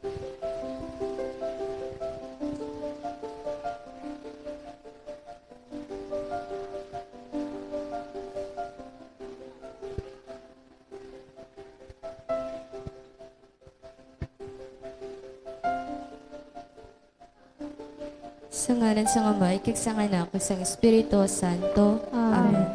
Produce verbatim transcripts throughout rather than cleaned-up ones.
Sa ngalan sang Amay, kag sang Anak, kag sang Espiritu Santo. Amen. Amen.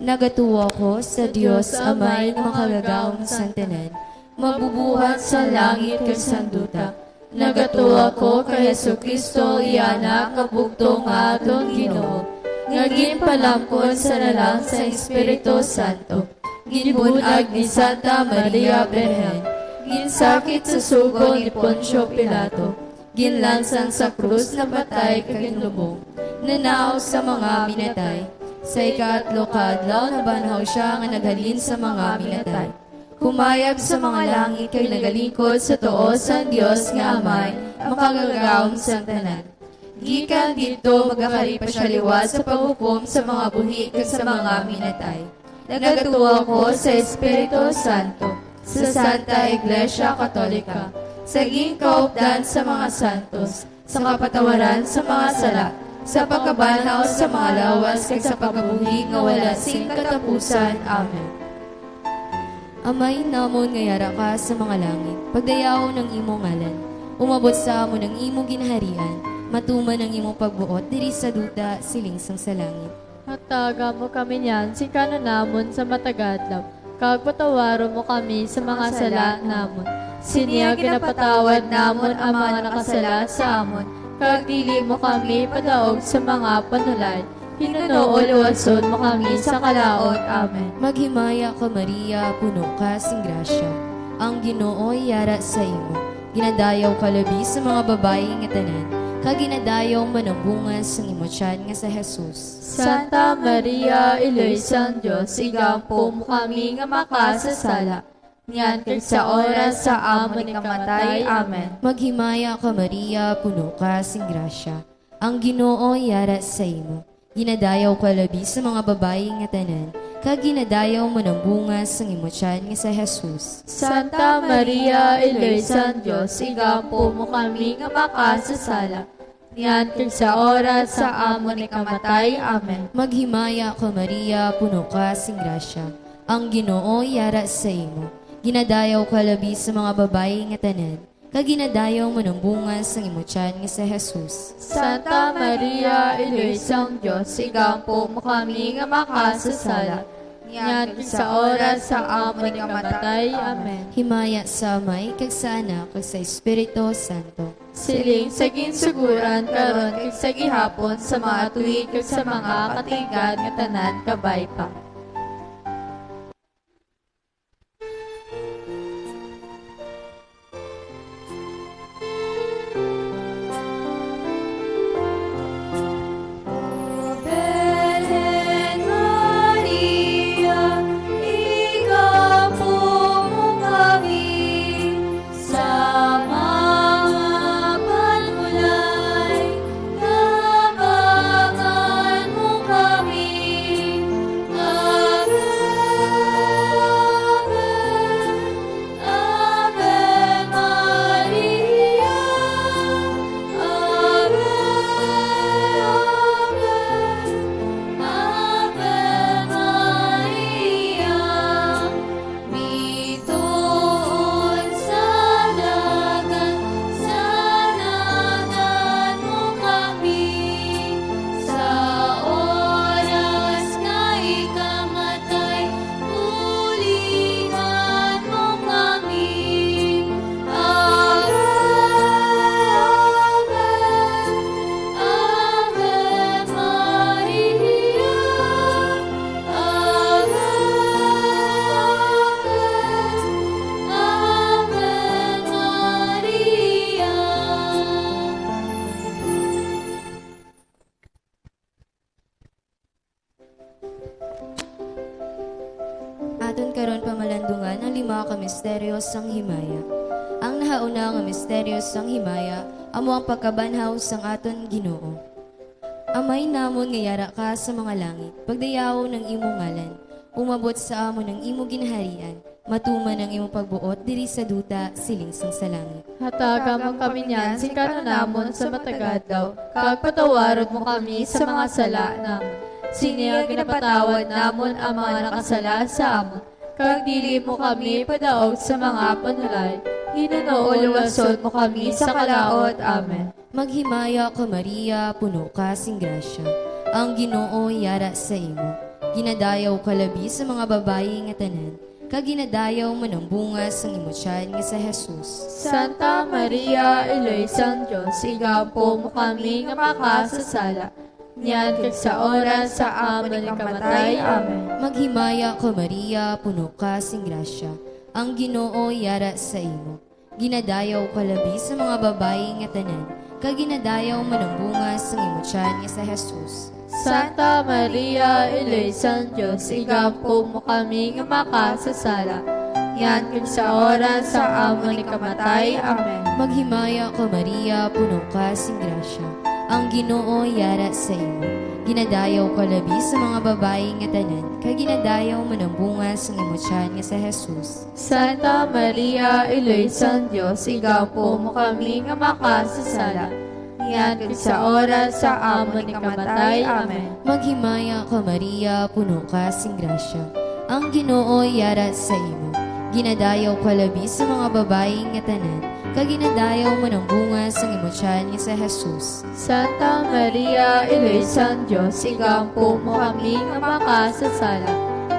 Nagatuo ako sa Dios Amay nga makagagahom sang tanan, mabubuhat sa langit kag sang duta. Nagatuo ako kay Jesu-Cristo, iya Anak nga bugtong nga aton Ginoo, nga ginpalangkon sa lalang sang Espiritu Santo, ginbun-ag ni Santa Maria Birhen, ginsakit sa sugo ni Poncio Pilato, ginlansang sa krus, napatay kag ginlubong, nanaog sa mga minatay. Sa ikatlo ka adlaw nabanhaw sia nga naghalin sa mga minatay. Kumayab sa mga langit kag nagalingkod sa tuo sang Dios nga Amay, makagagahom sang tanan. Gikan didto magakari pa sia liwat sa paghukom sa mga buhi kag sa mga minatay. Nagatuo ako sa Espiritu Santo, sa Santa Iglesia Katolika, sa ginkaupdan sa mga santos, sa kapatawaran sa mga sala, sa pagkabanhaw sa mga lawas, kag sa pagkabuhi nga wala sing katapusan. Amen. Amay namon nga yara ka sa mga langit, pagdayawon ang imo ngalan. Umabot sa amon ang imo ginharian, matuman ang imo pagbuot diri sa duta, siling sang sa langit. Hataga mo kami niyan sing kan-on namon sa matag adlaw, kag patawaron mo kami sa mga sala namon, sining nga ginapatawad namon ang mga nakasala sa amon, kag dili mo kami padaog sa mga panulay, hinunoon luwason mo kami sa kalaut. Amen. Maghimaya ka, Maria, puno ka sing grasya, ang Ginoo yara sa imo. Ginadayaw ka labi sa mga babayi nga tanan, kag ginadayaw man ang bunga sang imo tiyan nga si Jesus. Santa Maria, Iloy sang Dios, igampo mo kami nga makasasala, niyan kag sa oras sa amon ikamatay. Amen. Maghimaya ka, Maria, puno ka sing grasya, ang Ginoo yara sa imo. Ginadayaw ka labi sa mga babayi nga tanan, kag ginadayaw man ang bunga sang imo tiyan nga si Jesus. Santa Maria, Iloy sang Dios, igampo mo kami nga makasasala, niyan kag sa oras sa amon ikamatay. Amen. Maghimaya ka, Maria, puno ka sing grasya, ang Ginoo yara sa imo. Ginadayaw ka labi sa mga babayi nga tanan, kag ginadayaw man ang bunga sang imo tiyan nga si Jesus. Santa Maria, Iloy sang Dios, igampo mo kami nga makasasala, niyan kag sa oras sa amon ikamatay. Amen. Himaya sa Amay, kag sa Anak, kag sa Espiritu Santo. Siling sa ginsuguran, karon, kag sa gihapon, sa mga tuig, kag sa mga katigan nga tanan. Kabay pa. Tabangan mo kami. Ave, Ave, Ave Maria. Ave, Ave, Ave Maria. Bituon sa dagat, sanagan mo kami. Sa oras nga ikamatay, buligan mo kami. Ave, Ave, Ave Maria. Ave, Ave, Ave Maria. Aton karon pamalandungan ang lima ka misteryo sang himaya. Ang nahauna nga misteryo sang himaya amo ang pagkabanhaw sang aton Ginoo. Amay namon nga yara ka sa mga langit, pagdayawon ang imo ngalan. Umabot sa amon ang imo ginharian. Matuman ang imong pagbuot diri sa duta, siling sang sa langit. Hatagan mo kami niyan sing kan-on namon sa matag adlaw, kag patawaron mo kami sa mga sala namon, sini nga ginapatawad namon ang mga nakasala sa amon. Kag dili mo kami padaog sa mga panulay, hinuno luwason mo kami sa kalaot. Amen. Maghimaya ka, Maria, puno ka sing grasya. Ang Ginoo yara sa imo. Ginadayaw ka labi sa mga babayi nga tanan, kag ginadayaw man ang bunga sang imo tiyan nga sa Jesus. Santa Maria, Iloy sang Dios, igampo mo kami nga makasasala, niyan kag sa oras sa amon ikamatay. Amen. Maghimaya ka, Maria, puno ka sing grasya. Ang Ginoo yara sa imo. Ginadayaw ka labi sa mga babayi nga tanan, kag ginadayaw man ang bunga sang imo tiyan nga sa Jesus. Santa Maria, Iloy sang Dios, igampo mo kami nga makasasala, niyan kag sa oras sa amon ikamatay. Amen. Maghimaya ka, Maria, puno ka sing grasya. Ang Ginoo yara sa imo. Ginadayaw ka labi sa mga babayi nga tanan, kag ginadayaw man ang bunga sang imo tiyan nga sa Jesus. Santa Maria, Iloy sang Dios, igampo mo kami nga makasasala, niyan kag sa oras sa amon ikamatay. Amen. Maghimaya ka, Maria, puno ka sing grasya. Ang Ginoo yara sa imo. Ginadayaw ka labi sa mga babayi nga tanan, kag ginadayaw man ang bunga sang imo tiyan nga sa Jesus. Santa Maria, Iloy sang Dios, igampo mo kami nga makasasala,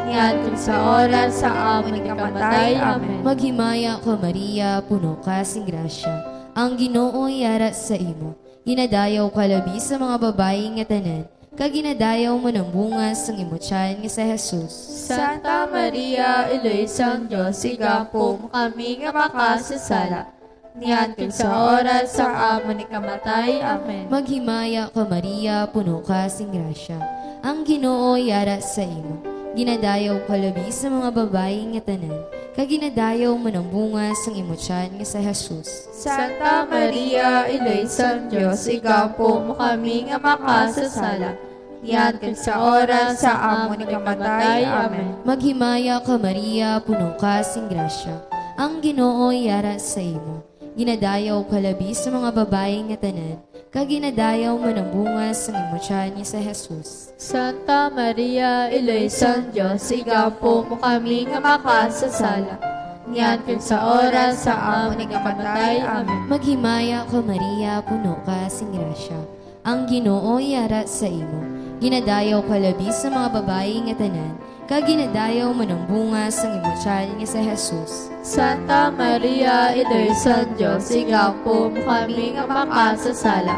niyan kag sa oras sa amon ikamatay. Amen. Maghimaya ka, Maria, puno ka sing grasya. Ang Ginoo yara sa imo. Ginadayaw ka labi sa mga babayi nga tanan, kag ginadayaw man ang bunga sang imo tiyan nga sa Jesus. Santa Maria, Iloy sang Dios, igampo mo kami nga makasasala, niyan kag sa oras sa amon ikamatay. Amen. Maghimaya ka, Maria, puno ka sing grasya. Ang Ginoo yara sa imo. Ginadayaw ka labi sa mga babayi nga tanan, kag ginadayaw man ang bunga sang imo tiyan nga sa Jesus. Santa Maria, Iloy sang Dios, igampo mo kami nga makasasala, niyan kag sa oras sa amon ikamatay. Amen. Maghimaya ka, Maria, puno ka sing grasya. Ang Ginoo yara sa imo. Ginadayaw ka labi sa mga babayi nga tanan, kag ginadayaw man ang bunga sang imo tiyan nga sa Jesus. Santa Maria, Iloy sang Dios, igampo mo kami nga makasasala, niyan kag sa oras sa amon ikamatay. Amen. Maghimaya ka, Maria, puno ka sing grasya. Ang Ginoo yara sa imo. Ginadayaw ka labi sa mga babayi nga tanan, kag ginadayaw man ang bunga sang imo tiyan nga sa Jesus. Santa Maria, Iloy sang Dios, igampo mo kami nga makasasala,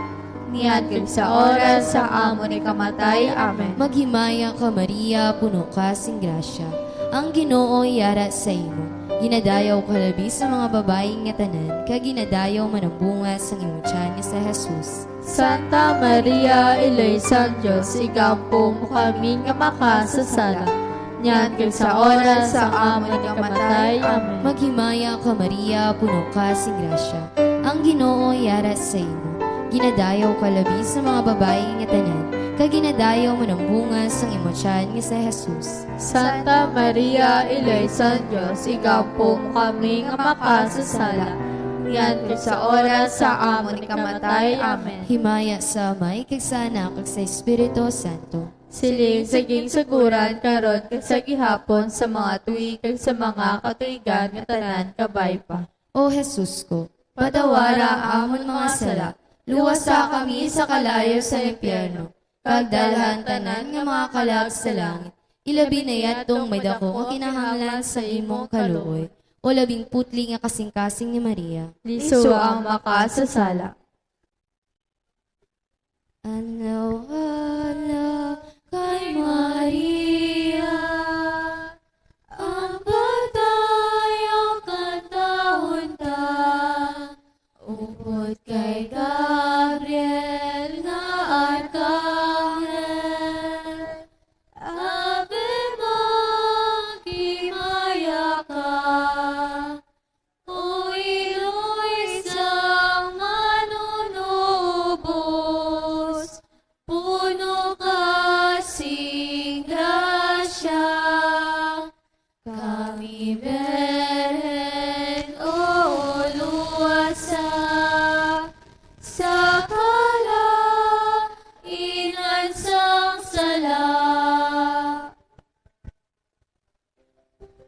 niyan kag sa oras sa amon ikamatay. Amen. Maghimaya ka, Maria, puno ka sing grasya. Ang Ginoo yara sa imo. Ginadayaw ka labi sa mga babayi nga tanan, kag ginadayaw man ang bunga sang imo tiyan nga sa Jesus. Santa Maria, Iloy sang Dios, igampo mo kami nga makasasala, niyan kag sa oras sa amon ikamatay. Amen. Maghimaya ka, Maria, puno ka sing grasya. Ang Ginoo yara sa imo. Ginadayaw ka labi sa mga babayi nga tanan, kag ginadayaw man ang bunga sang imo tiyan nga sa Jesus. Santa Maria, Iloy sang Dios, igampo mo kami nga makasasala, niyan kag sa oras sa amon ikamatay. Amen. Himaya sa Amay, kag sa Anak, kag sa Espiritu Santo. Siling sa ginsugoran, karon, kag sa gihapon, sa mga tuig, kag sa mga katuigan nga tanan. Kabay pa. O Jesus ko, patawara amon mga sala, luwasa kami sa kalayo sa impyerno, kag dalhan tanan nga mga kalag sa langit, ilabi na yadtong may daku nga kinahanglan sa imong kaluoy, o labing putli nga kasingkasing ni Maria. Lisua ang makasasala. Anawala kay Maria ang pagdayaw kantahon ta, upod kay Gabriel nga arkanghel. Ave Maria, himaya ka, o Iloy sang Manunubos, puno ka Sa kalainan sang sala.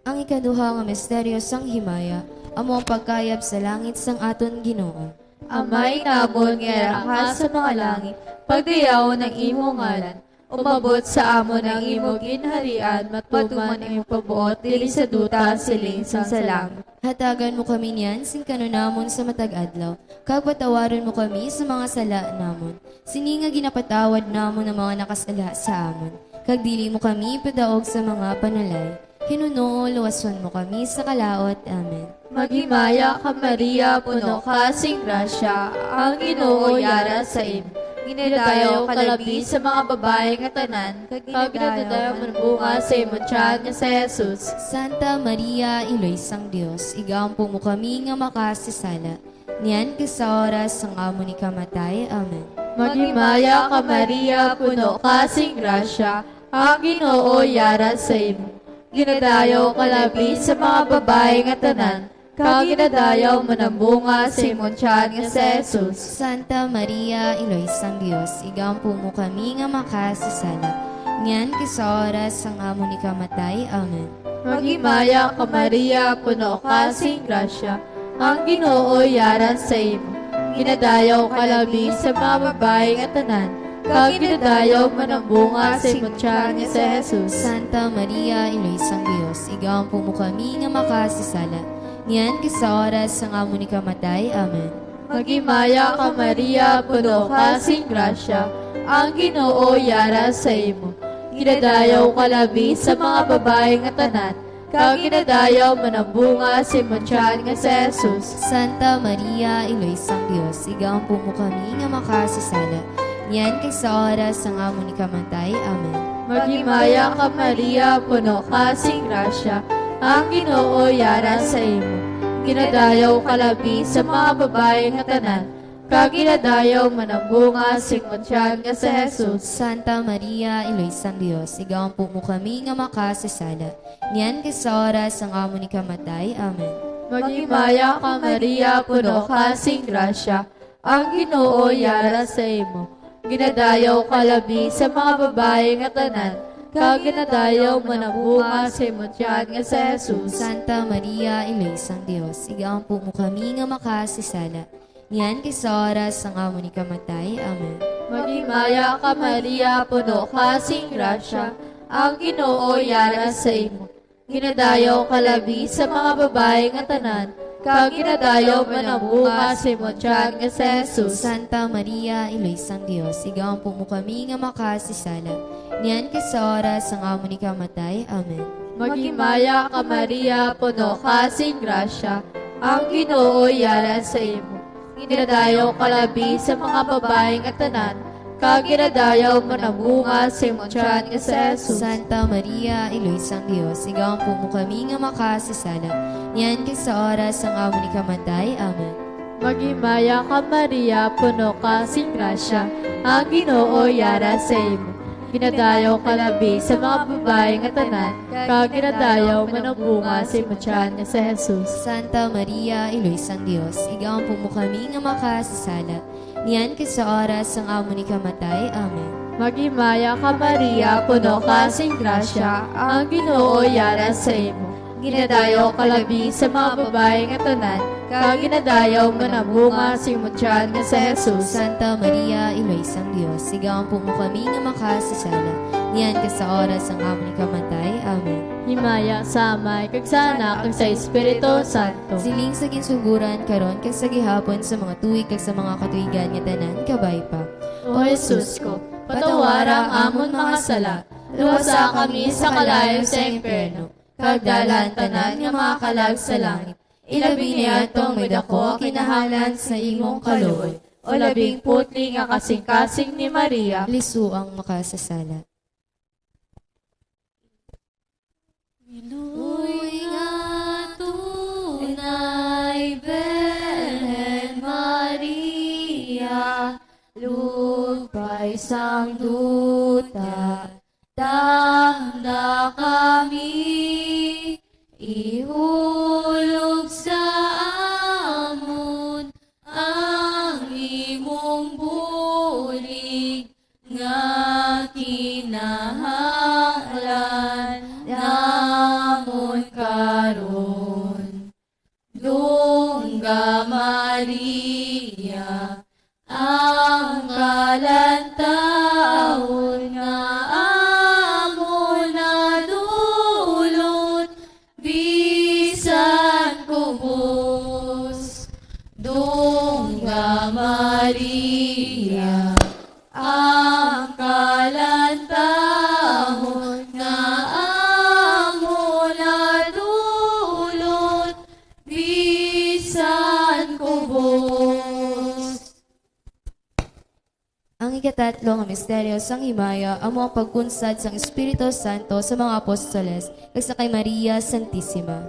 Ang ikaduha nga misteryo sang himaya amo ang pagkayab sa langit sang aton Ginoo. Amay namon nga yara ka sa mga langit, pagdayawon ang imo ngalan. Umabot sa amon ang imo ginharian, matuman ang imo pagbuot diri sa duta siling sang sa langit. Hatagan mo kami niyan sing kanunamon sa matag adlaw, kag patawaron mo kami sa mga sala namon, sini nga ginapatawad namon ang mga nakasala sa amon, kag dili mo kami padaog sa mga panulay. Hinunoo, luwason mo kami sa kalaut. Amen. Maghimaya ka, Maria, puno ka sing grasya, ang Ginoo yara sa imo. Ginadayaw ka labi sa mga babayi nga tanan, kag ginadayaw man ang bunga sa imo tiyan nga si Jesus. Santa Maria, Iloy sang Dios, igampo mo kami nga makasasala, niyan kag sa oras sang amon ikamatay. Amen. Maghimaya ka, Maria, puno ka sing grasya, ang Ginoo yara sa imo. Ginadayaw ka labi sa mga babayi nga tanan, kag ginadayaw man ang bunga sa imo tiyan nga si Jesus. Santa Maria, Iloy sang Dios, igampo mo kami nga makasasala, niyan kag sa oras sang amon ikamatay. Amen. Maghimaya ka, Maria, puno ka sing grasya, ang Ginoo yara sa imo. Ginadayaw ka labi sa mga babayi nga tanan, kag ginadayaw man ang bunga sa imo tiyan nga si Jesus. Santa Maria, Iloy sang Dios, igampo mo kami nga makasasala, niyan kag sa oras sang amon ikamatay. Amen. Maghimaya ka, Maria, puno ka sing grasya, ang Ginoo yara sa imo. Ginadayaw ka labi sa mga babayi nga tanan, kag ginadayaw man ang bunga sa imo tiyan nga si Jesus. Santa Maria, Iloy sang Dios, igampo mo kami nga makasasala, niyan kag sa oras sang amon ikamatay. Amen. Maghimaya ka, Maria, puno ka sing grasya, ang Ginoo yara sa imo. Ginadayaw ka labi sa mga babayi nga tanan, kag ginadayaw man ang bunga sa imo tiyan nga si Jesus. Santa Maria, Iloy sang Dios, igampo mo kami nga makasasala, niyan kag sa oras sang amon ikamatay. Amen. Maghimaya ka, Maria, puno ka sing grasya, ang Ginoo yara sa imo. Ginadayaw ka labi sa mga babayi nga tanan, kag ginadayaw man ang bunga sa imo tiyan nga si Jesus. Santa Maria, Iloy sang Dios, igampo mo kami nga makasasala, niyan kag sa oras sang amon ikamatay. Amen. Maghimaya ka, Maria, puno ka sing grasya, ang Ginoo yara sa imo. Ginadayaw ka labi sa mga babayi nga tanan, kag ginadayaw man ang bunga sa imo tiyan nga si Jesus. Santa Maria, Iloy sang Dios, igampo mo kami nga makasasala, niyan kag sa oras sang amon ikamatay. Amen. Maghimaya ka, Maria, puno ka sing grasya, ang Ginoo yara sa imo. Ginadayaw ka labi sa mga babayi nga tanan, kag ginadayaw man ang bunga sa imo tiyan nga si Jesus. Santa Maria, Iloy sang Dios, igampo mo kami nga makasasala, niyan kag sa oras sang amon ikamatay. Amen. Maghimaya ka, Maria, puno ka sing grasya, ang Ginoo yara sa imo. Ginadayaw ka labi sa mga babayi nga tanan, kag ginadayaw man ang bunga sa imo tiyan nga si Jesus. Santa Maria, Iloy sang Dios, igampo mo kami nga makasasala, niyan kag sa oras sang amon ikamatay. Amen. Maghimaya ka, Maria, puno ka sing grasya, ang Ginoo yara sa imo. Ginadayaw ka labi sa mga babayi nga tanan, kag ginadayaw man ang bunga sa imo tiyan nga si Jesus. Santa Maria, Iloy sang Dios, igampo mo kami nga makasasala, niyan kag sa oras sang amon ikamatay. Amen. Himaya sa Amay, kag sa Anak, kag sa Espiritu Santo. Siling sa ginsuguran, karon, kag sa gihapon, sa mga tuig, kag sa mga katuigan nga tanan, kabay pa. O Jesus ko, patawara ang amon mga sala, luwasa kami sa kalayo sa impyerno, kag dala ang tanan nga mga kalag sa langit, ilabi na yadto ang may daku kinahanglan sa imong kaluoy, o labing putli nga kasing-kasing ni Maria. Liso ang makasasala. Iloy nga tunay, Birhen Maria, lugpay sang duta, tanda kami, ihulog sa amon Maria, ang kalantahon nga amo nadulot bisan kubos. Dungga Maria, ang kalantahon nga amo nadulot bisan kubos. Ang ikatatlo nga misteryo sang himaya amo ang pagkunsad sang Espiritu Santo sa mga apostoles kag sa kay Maria Santisima.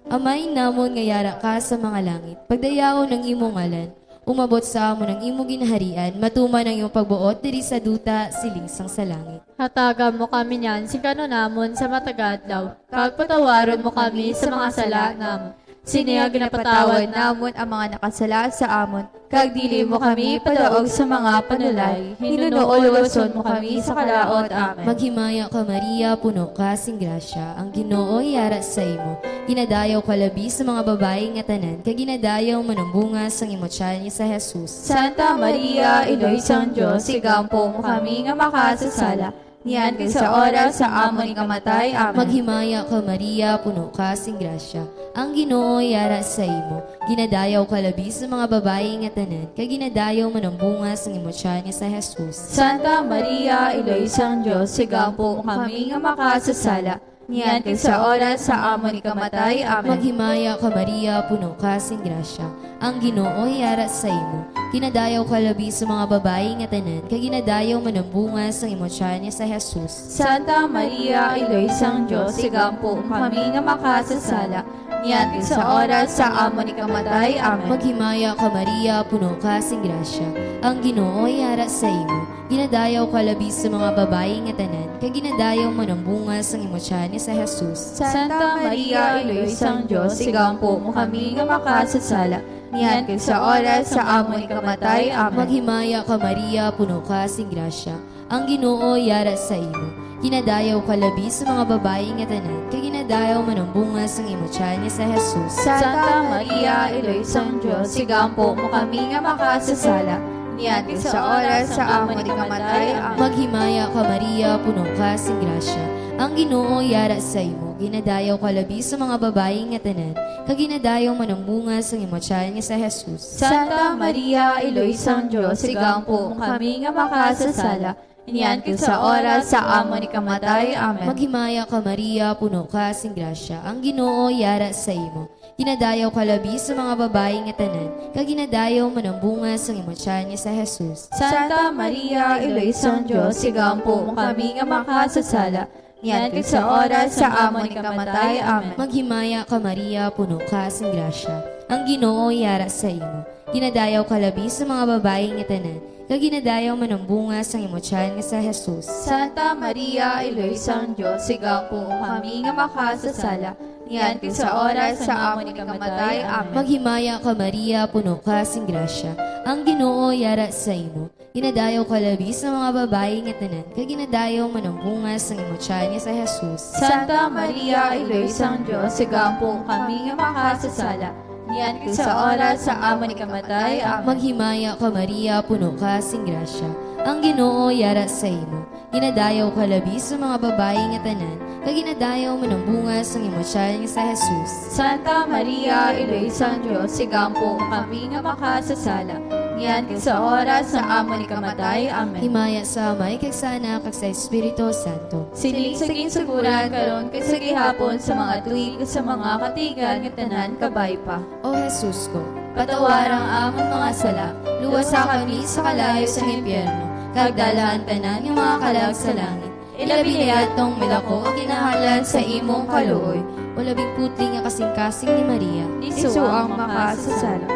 Amay namon nga yara ka sa mga langit, pagdayawon ang imong ngalan, umabot sa amon ang imong ginharian, matuman ang imong pagbuot diri sa duta siling sang sa langit. Hatagan mo kami niyan sing kan-on namon sa matag adlaw, kag patawaron mo kami sa mga sala namon, sini nga ginapatawad namon ang mga nakasala sa amon, kag dili mo kami padaog sa mga panulay, hinuno luwason mo kami sa kalaot. Amen. Maghimaya ka, Maria, puno ka sing grasya, ang Ginoo yara sa imo. Ginadayaw ka labi sa mga babayi nga tanan, kag ginadayaw man ang bunga sang imo tiyan nga sa Jesus. Santa Maria, Iloy sang Dios, igampo mo kami nga makasasala, niyan kag sa oras sa amon ikamatay. Amen. Maghimaya ka, Maria, puno ka sing grasya, ang Ginoo yara sa imo. Ginadayaw ka labi sa mga babayi nga tanan, kag ginadayaw man ang bunga sang imo tiyan nga sa Jesus. Santa Maria, Iloy sang Dios, igampo mo kami nga makasasala, niyan kag sa oras sa amon ikamatay. Amen. Maghimaya ka, Maria, puno ka sing grasya, ang Ginoo yara sa imo. Ginadayaw ka labi sa mga babayi nga tanan, kag ginadayaw man ang bunga sang imo tiyan nga sa Jesus. Santa Maria, Iloy sang Dios, igampo mo kami nga makasasala, niyan kag sa oras sa amon ikamatay. Amen. Maghimaya ka, Maria, puno ka sing grasya, ang Ginoo yara sa imo. Ginadayaw ka labi sa mga babayi nga tanan, kag ginadayaw man ang bunga sang imo tiyan nga sa Jesus. Santa Maria, Iloy sang Dios, igampo mo kami nga makasasala, niyan kag sa oras sa amon ikamatay. Amen. Maghimaya ka, Maria, puno ka sing grasya, ang Ginoo yara sa imo. Ginadayaw ka labi sa mga babayi nga tanan, kag ginadayaw man ang bunga sang imo tiyan nga sa Jesus. Santa Maria, Iloy sang Dios, igampo mo kami nga makasasala, niyan kag sa oras sa amon ikamatay. Amen. Maghimaya ka, Maria, puno ka sing grasya, ang Ginoo yara sa imo. Ginadayaw ka labi sa mga babayi nga tanan, kag ginadayaw man ang bunga sang imo tiyan nga sa Jesus. Santa Maria, Iloy sang Dios, igampo mo kami nga makasasala, niyan kag sa oras sa amon ikamatay. Amen. Maghimaya ka, Maria, puno ka sing grasya, ang Ginoo yara sa imo. Ginadayaw ka labi sa mga babayi nga tanan, kag ginadayaw man ang bunga sang imo tiyan nga sa Jesus. Santa Maria, Iloy sang Dios, igampo mo kami nga makasasala, niyan kag sa oras sa amon ikamatay. Amen. Maghimaya ka, Maria, puno ka sing grasya, ang Ginoo yara sa imo. Ginadayaw ka labi sa mga babayi nga tanan, kag ginadayaw man ang bunga sang imo tiyan nga sa Jesus. Santa Maria, Iloy sang Dios, igampo mo kami nga makasasala, niyan kag sa oras sa amon ikamatay. Amen. Maghimaya ka, Maria, puno ka sing grasya, ang Ginoo yara sa imo. Ginadayaw ka labi sa mga babayi nga tanan, kag ginadayaw man ang bunga sang imo tiyan nga sa Jesus. Santa Maria, Iloy sang Dios, igampo mo kami nga makasasala, niyan kag sa oras sa amon ikamatay. Amen. Maghimaya ka, Maria, puno ka sing grasya, ang Ginoo yara sa imo. Ginadayaw ka labi sa mga babayi nga tanan, kag ginadayaw man ang bunga sang imo tiyan nga sa Jesus. Santa Maria, Iloy sang Dios, igampo mo kami nga makasasala, niyan kag sa oras sa amon ikamatay. Amen. Himaya sa Amay, kag sa Anak, kag sa Espiritu Santo. Siling sa ginsugoran, karon kag sa gihapon, sa mga tuig, kag sa mga katigan nga tanan kabay pa. O Jesus ko, patawara ang amon mga sala, luwasa kami sa kalayo sang impyerno, kag dala ang tanan nga mga kalag sa langit. Ilabi na yadtong may daku nga kinahanglan sa imong kaluoy. O labing putli nga kasingkasing ni Maria. Igsoon ang makasasala.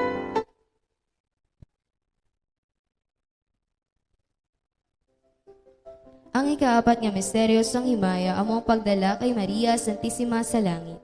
Ang ikaapat nga misteryo sang himaya amo ang pagdala kay Maria Santisima sa langit.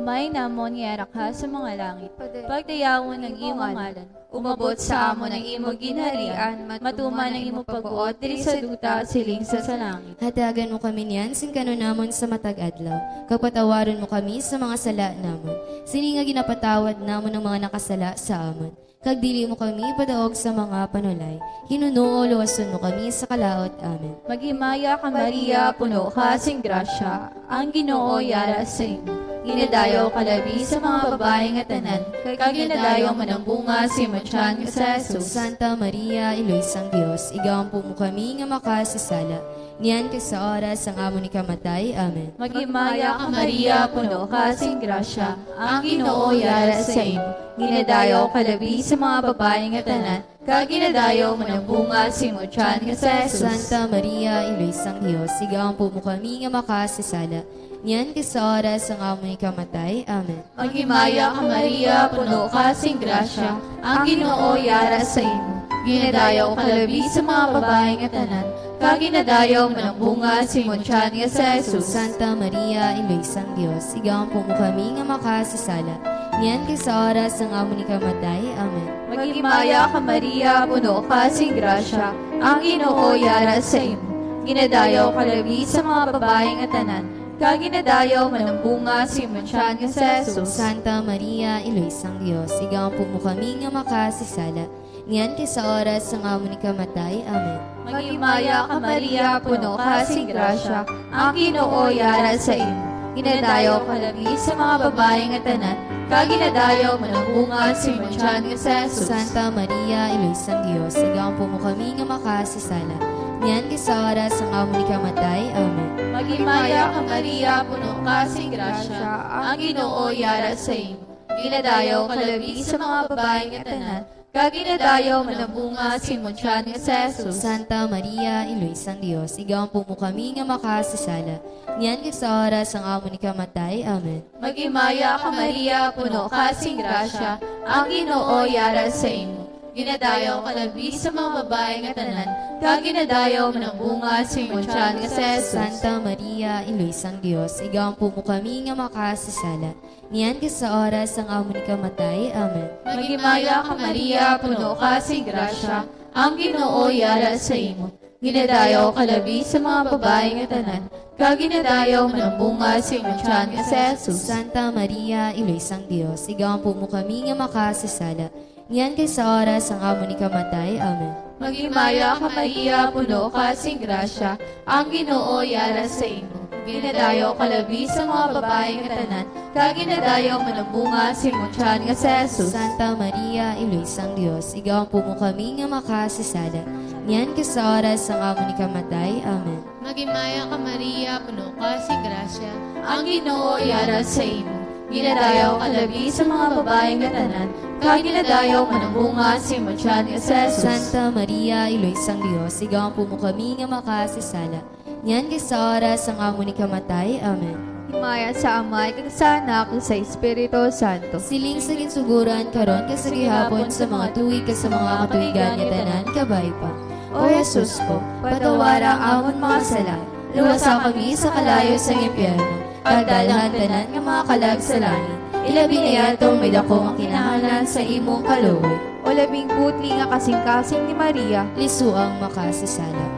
Amay namon nga yara ka sa mga langit, pagdayawon ang imong ngalan. Umabot sa amon ang imong ginharian, matuman ang imong pagbuot diri sa duta siling sa langit. Hatagan mo kami niyan sing kanunamon sa matag adlaw, kag patawaron mo kami sa mga sala namon, sini nga ginapatawad namon ang mga nakasala sa amon. Kag dili mo kami padaog sa mga panulay, hinunoon luwason mo kami sa kalaot. Amen. Maghimaya ka, Maria, puno ka sing grasya, ang Ginoo yara sa imo. Ginadayaw ka labi sa mga babayi nga tanan, kag ginadayaw man ang bunga sa imo tiyan nga si Jesus. Santa Maria, Iloy sang Dios, igaampo mo kami nga makasasala, niyan kag sa oras sang amon ikamatay. Amen. Maghimaya ka, Maria, puno ka sing grasya, ang Ginoo yara sa imo. Ginadayaw ka labi sa mga babayi nga tanan, kag ginadayaw man ang bunga sa imo tiyan nga si Jesus. Santa Maria, Iloy sang Dios, igaampo mo kami nga makasasala, niyan kag sa oras sang amon ikamatay. Amen. Maghimaya ka, Maria, puno ka sing grasya, ang Ginoo yara sa imo. Ginadayaw ka labi sa mga babayi nga tanan, kag ginadayaw man ang bunga sa imo tiyan nga si Jesus. Santa Maria, Iloy sang Dios, igaampo mo kami nga makasasala, niyan kag sa oras sang amon ikamatay. Amen. Maghimaya ka, Maria, puno ka sing grasya, ang Ginoo yara sa imo. Ginadayaw ka labi sa mga babayi nga tanan, kag ginadayaw man ang bunga sa imo tiyan nga si Jesus. Santa Maria, Iloy sang Dios, igaampo mo kami nga makasasala, niyan kag sa oras sang amon ikamatay. Amen. Maghimaya ka, Maria, puno ka sing grasya, ang Ginoo yara sa imo. Ginadayaw ka labi sa mga babayi nga tanan, kag ginadayaw man ang bunga sa imo tiyan nga si Jesus. Santa Maria, Iloy sang Dios, igaampo mo kami nga makasasala, niyan kag sa oras sang amon ikamatay. Amen. Maghimaya ka, Maria, puno ka sing grasya, ang Ginoo yara sa imo. Ginadayaw ka labi sa mga babayi nga tanan, kag ginadayaw man ang bunga sa imo tiyan nga si Jesus. Santa Maria, Iloy sang Dios, igaampo mo kami nga makasasala, niyan kag sa oras sang amon ikamatay. Amen. Maghimaya ka, Maria, puno ka sing grasya, ang Ginoo yara sa imo. Ginadayaw ka labi sa mga babayi nga tanan, kag ginadayaw man ang bunga sa imo tiyan nga si Jesus. Santa Maria, Iloy sang Dios, igaampo mo kami nga makasasala, niyan kag sa oras sang amon ikamatay. Amen. Maghimaya ka, Maria, puno ka sing grasya, ang Ginoo yara sa imo. Ginadayaw ka labi sa mga babayi nga tanan, kag ginadayaw man ang bunga sa imo tiyan nga si Jesus. Santa Maria, Iloy sang Dios, igaampo mo kami nga makasasala, niyan kag sa oras sang amon ikamatay. Amen. Maghimaya ka, Maria, puno ka sing grasya, ang Ginoo yara sa imo. Ginadayaw ka labi sa mga babayi nga tanan, kag ginadayaw man ang bunga sa imo tiyan nga si Jesus. Santa Maria, Iloy sang Dios, igaampo mo kami nga makasasala, niyan kag sa oras sang amon ikamatay. Amen. Maghimaya ka, Maria, puno ka sing grasya, ang Ginoo yara sa imo. Ginadayaw ka labi sa mga babayi nga tanan, kag ginadayaw man ang bunga sa imo tiyan nga si Jesus. Santa Maria, Iloy sang Dios, igaampo mo kami nga makasasala, niyan kag sa oras sang amon ikamatay. Amen. Himaya sa Amay, kag sa Anak, kag sa Espiritu Santo. Siling sa ginsuguran, karon kag sa gihapon, sa mga tuig kag sa mga katuigan nga tanan. Kabay pa. O Jesus ko, patawara ang amon mga sala, luwasa kami sa kalayo sang impyerno, kag dalhan tanan nga mga kalag sa langit, ilabi na yadto ang may daku nga kinahanglan sa imong kaluoy. O labing putli nga kasingkasing ni Maria, lisuang makasasala.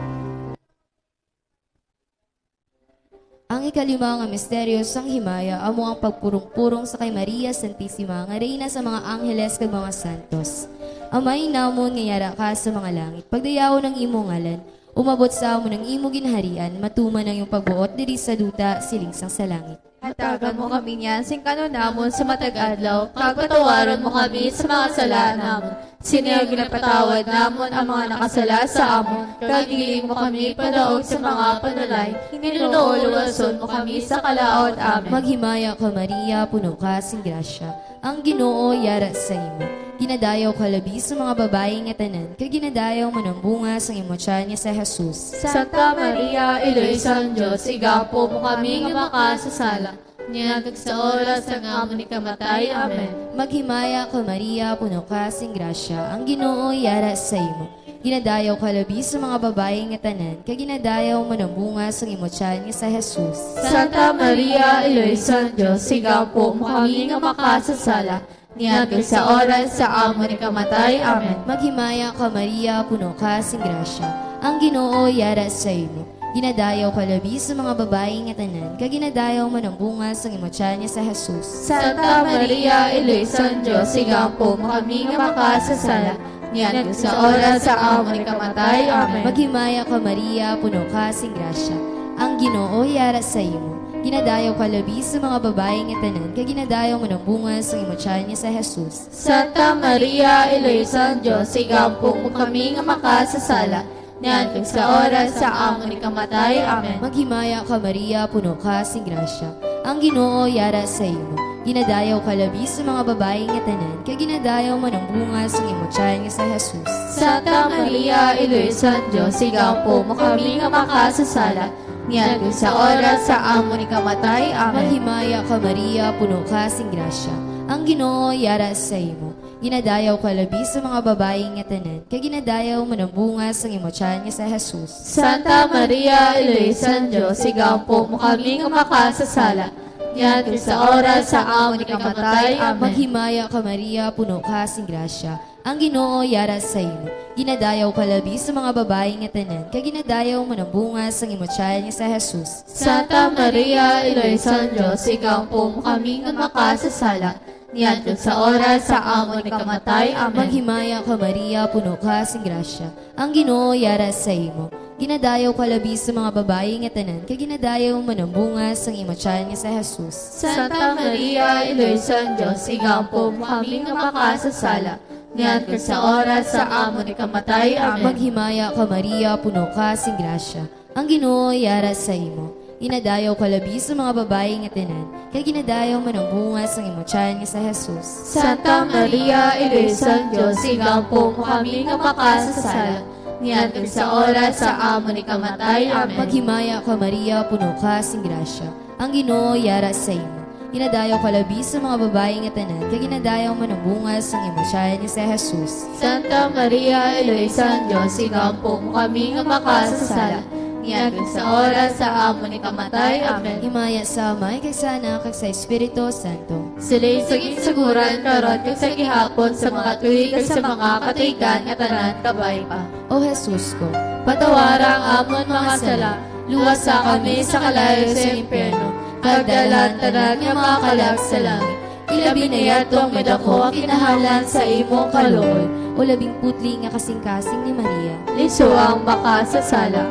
Ang ikalima nga misteryo sang himaya amo ang pagpurong-purong sa kay Maria Santisima nga Reyna sa mga angheles kag mga santos. Amay namon nga yara ka sa mga langit, pagdayawon ang imong ngalan, umabot sa amon ang imong ginharian, matuman ang imong pagbuot diri sa duta siling sang sa langit. Hatagan mo kami niyan sing kanunamon sa matag adlaw, kag patawaron mo kami sa mga sala namon, sini nga ginapatawad namon ang mga nakasala sa amon, kag dili mo kami padaog sa mga panulay, hinunoon luwason mo kami sa kalaot. Amen. Maghimaya ka, Maria, puno ka sing grasya, ang Ginoo yara sa imo. Ginadayaw ka labi sa mga babayi nga tanan, kag ginadayaw man ang bunga sang imo tiyan nga si Jesus. Santa Maria, Iloy sang Dios, igaampo mo kami nga makasasala, Niyan kag sa oras sang amon ikamatay. Amen. Maghimaya ka, Maria, puno ka sing grasya, ang Ginoo yara sa imo. Ginadayaw ka labi sa mga babayi nga tanan, kag ginadayaw man ang bunga sang imo tiyan nga sa Jesus. Santa Maria, Iloy sang Dios, igampo mo kami nga makasasala, niyan kag sa oras sa amon ikamatay. Amen. Maghimaya ka, Maria, puno ka sing grasya, ang Ginoo yara sa imo. Ginadayaw ka labi sa mga babayi nga tanan, kag ginadayaw man ang bunga sang imo tiyan nga sa Jesus. Santa Maria, Iloy sang Dios, igampo mo kami nga makasasala, niyan kag sa oras sa amon ikamatay. Amen. Maghimaya ka, Maria, puno ka sing grasya, ang Ginoo yara sa imo. Ginadayaw ka labi sa mga babayi nga tanan, kag ginadayaw man ang bunga sang imo tiyan nga sa Jesus. Santa Maria, Iloy sang Dios, igampo mo kami nga makasasala, niyan kag sa oras sa amon ikamatay. Amen. Maghimaya ka, Maria, puno ka sing grasya, ang Ginoo yara sa imo. Ginadayaw ka labi sa mga babayi nga tanan, kag ginadayaw man ang bunga sang imo tiyan nga sa Jesus. Santa Maria, Iloy sang Dios, igampo mo kami nga makasasala, niyan kag sa oras sa amon ikamatay. Amen. Maghimaya ka, Maria, puno ka sing grasya, ang Ginoo yara sa imo. Ginadayaw ka labi sa mga babayi nga tanan, kag ginadayaw man ang bunga sang imo tiyan nga sa Jesus. Santa Maria, Iloy sang Dios, igampo mo kami nga makasasala, niyan kag sa oras sa amon ikamatay. Amen. Maghimaya ka, Maria, puno ka sing grasya, ang Ginoo yara sa imo. Ginadayaw ka labi sa mga babayi nga tanan, kag ginadayaw man ang bunga sang imo tiyan nga sa Jesus. Santa Maria, Iloy sang Dios, igampo mo kami nga makasasala, niyan kag sa oras sa amon ikamatay. Amen. Maghimaya ka, Maria, puno ka sing grasya, ang Ginoo yara sa imo. Ginadayaw ka labi sa mga babayi nga tanan, kag ginadayaw man ang bunga sang imo tiyan nga sa Jesus. Santa Maria, Iloy sang Dios, igampo mo kami nga makasasala, niyan kag sa oras sa amon ikamatay. Amen. Maghimaya ka, Maria, puno ka sing grasya, ang Ginoo yara sa imo. Ginadayaw ka labi sa mga babayi nga tanan, kag ginadayaw man ang bunga sang imo tiyan nga sa Jesus. Santa Maria, Iloy sang Dios, igampo mo kami nga makasasala, niyan kag sa oras sa amon ikamatay. Amen. Maghimaya ka, Maria, puno ka sing grasya, ang Ginoo yara sa imo. Ginadayaw ka labi sa mga babayi nga tanan, kag ginadayaw man ang bunga sang imo tiyan nga si Jesus. Santa Maria, Iloy sang Dios, igampo mo kami nga makasasala, niyan kag sa oras sa amon ikamatay. Amen. Himaya sa Amay, kag sa Anak, kag sa Espiritu Santo. Sila sa ginsuguran, karon, kag sa gihapon, sa mga tuig, kag sa mga katuigan nga tanan, kabay pa. O Jesus ko, patawara ang amon mga sala, luwasa kami sa kalayo sa impyerno, kag dalhan tanan nga mga kalag sa langit. Ilabi na yadto ang may daku ang kinahanglan sa imong kaluoy. O labing putli nga kasingkasing ni Maria. Lisod ang makasasala.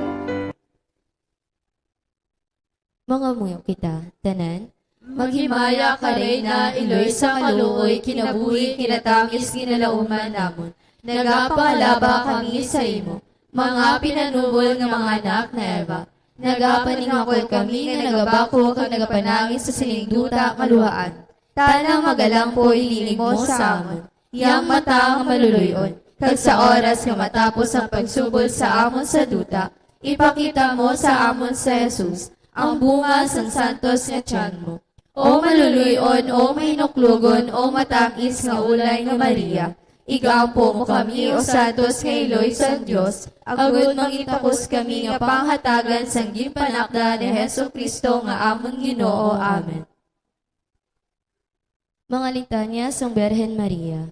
Mangamuyo kita, tanan. Maghimaya ka, Reyna, iloy sa kaluoy, kinabuhi, kinatamis, ginalauman namon. Nagapangalaba kami sa imo, mga pinanubol nga mga anak ni Eva. Nagapaningakod kami nga nagabakod kag nagapanangis sa sining duta nga luhaan. Tana, magalangpo ilingi mo sa amon, yang mata nga maluloy-on, kag sa oras nga matapos ang pagsubol sa amon sa duta, ipakita mo sa amon si Jesus, ang bunga sang santos nga tiyan mo. O maluloy-on, o mahinuklogon, o matangis nga ulay nga Maria, igampo mo kami, o santos nga iloy sang Dios, agod mangitakos kami nga panghatagan sang ginpanakda ni Jesu-Cristo nga amon Ginoo. Amen. Mga litanya sang Birhen Maria.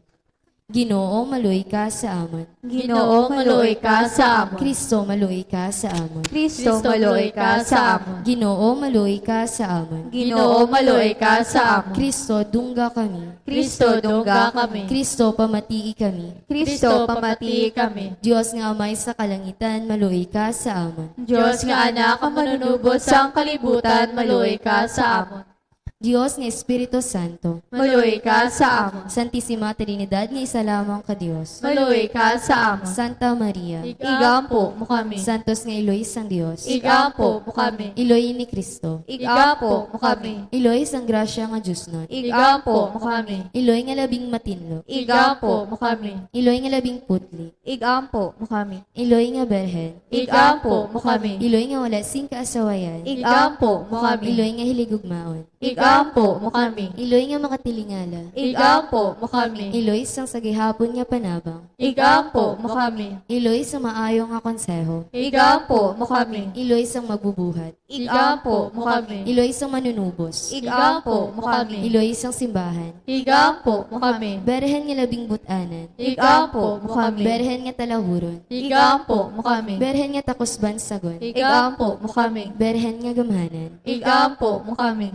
Ginoo, maluoy ka sa amon. Ginoo, maluoy ka sa amon. Kristo, maluoy ka sa amon. Kristo, maluoy ka sa amon. Ginoo, maluoy ka sa amon. Ginoo, maluoy ka sa amon. Kristo, dungga kami. Kristo, dungga kami. Kristo, pamatii kami. Kristo, pamatii kami. Dios nga Amay sa kalangitan, maluoy ka sa amon. Dios nga Anak nga Manunubos sang kalibutan, maluoy ka sa amon. Dios nga Espiritu Santo. Maluoy ka sa amon. Santisima Trinidad nga isa lamang ka Dios. Maluoy ka sa amon. Santa Maria. Igampo mo kami. Santos nga iloy sang Dios. Igampo mo kami. Iloy ni Cristo. Igampo mo kami. Iloy sang grasya nga diosnon. Igampo mo kami. Iloy nga labing matinlo. Igampo mo kami. Iloy nga labing putli. Igampo mo kami. Iloy nga Birhen. Igampo mo kami. Iloy nga wala sing kaasawayan. Igampo mo kami. Iloy nga hiligugmaon. Igampo mo kami. Iloy nga makatilingala. Igampo mo kami. Iloy sang sa gihapon nga panabang. Igampo mo kami. Iloy sa maayo nga konseho. Igampo mo kami. Iloy sang magbubuhat. Igampo mo kami. Iloy sang manunubos. Igampo mo kami. Iloy sang simbahan. Igampo mo kami. Birhen nga labing but-anan. Igampo mo kami. Birhen nga talahuron. Igampo mo kami. Birhen nga takos bansagon. Igampo mo kami. Birhen nga gamhanan. Igampo mo kami.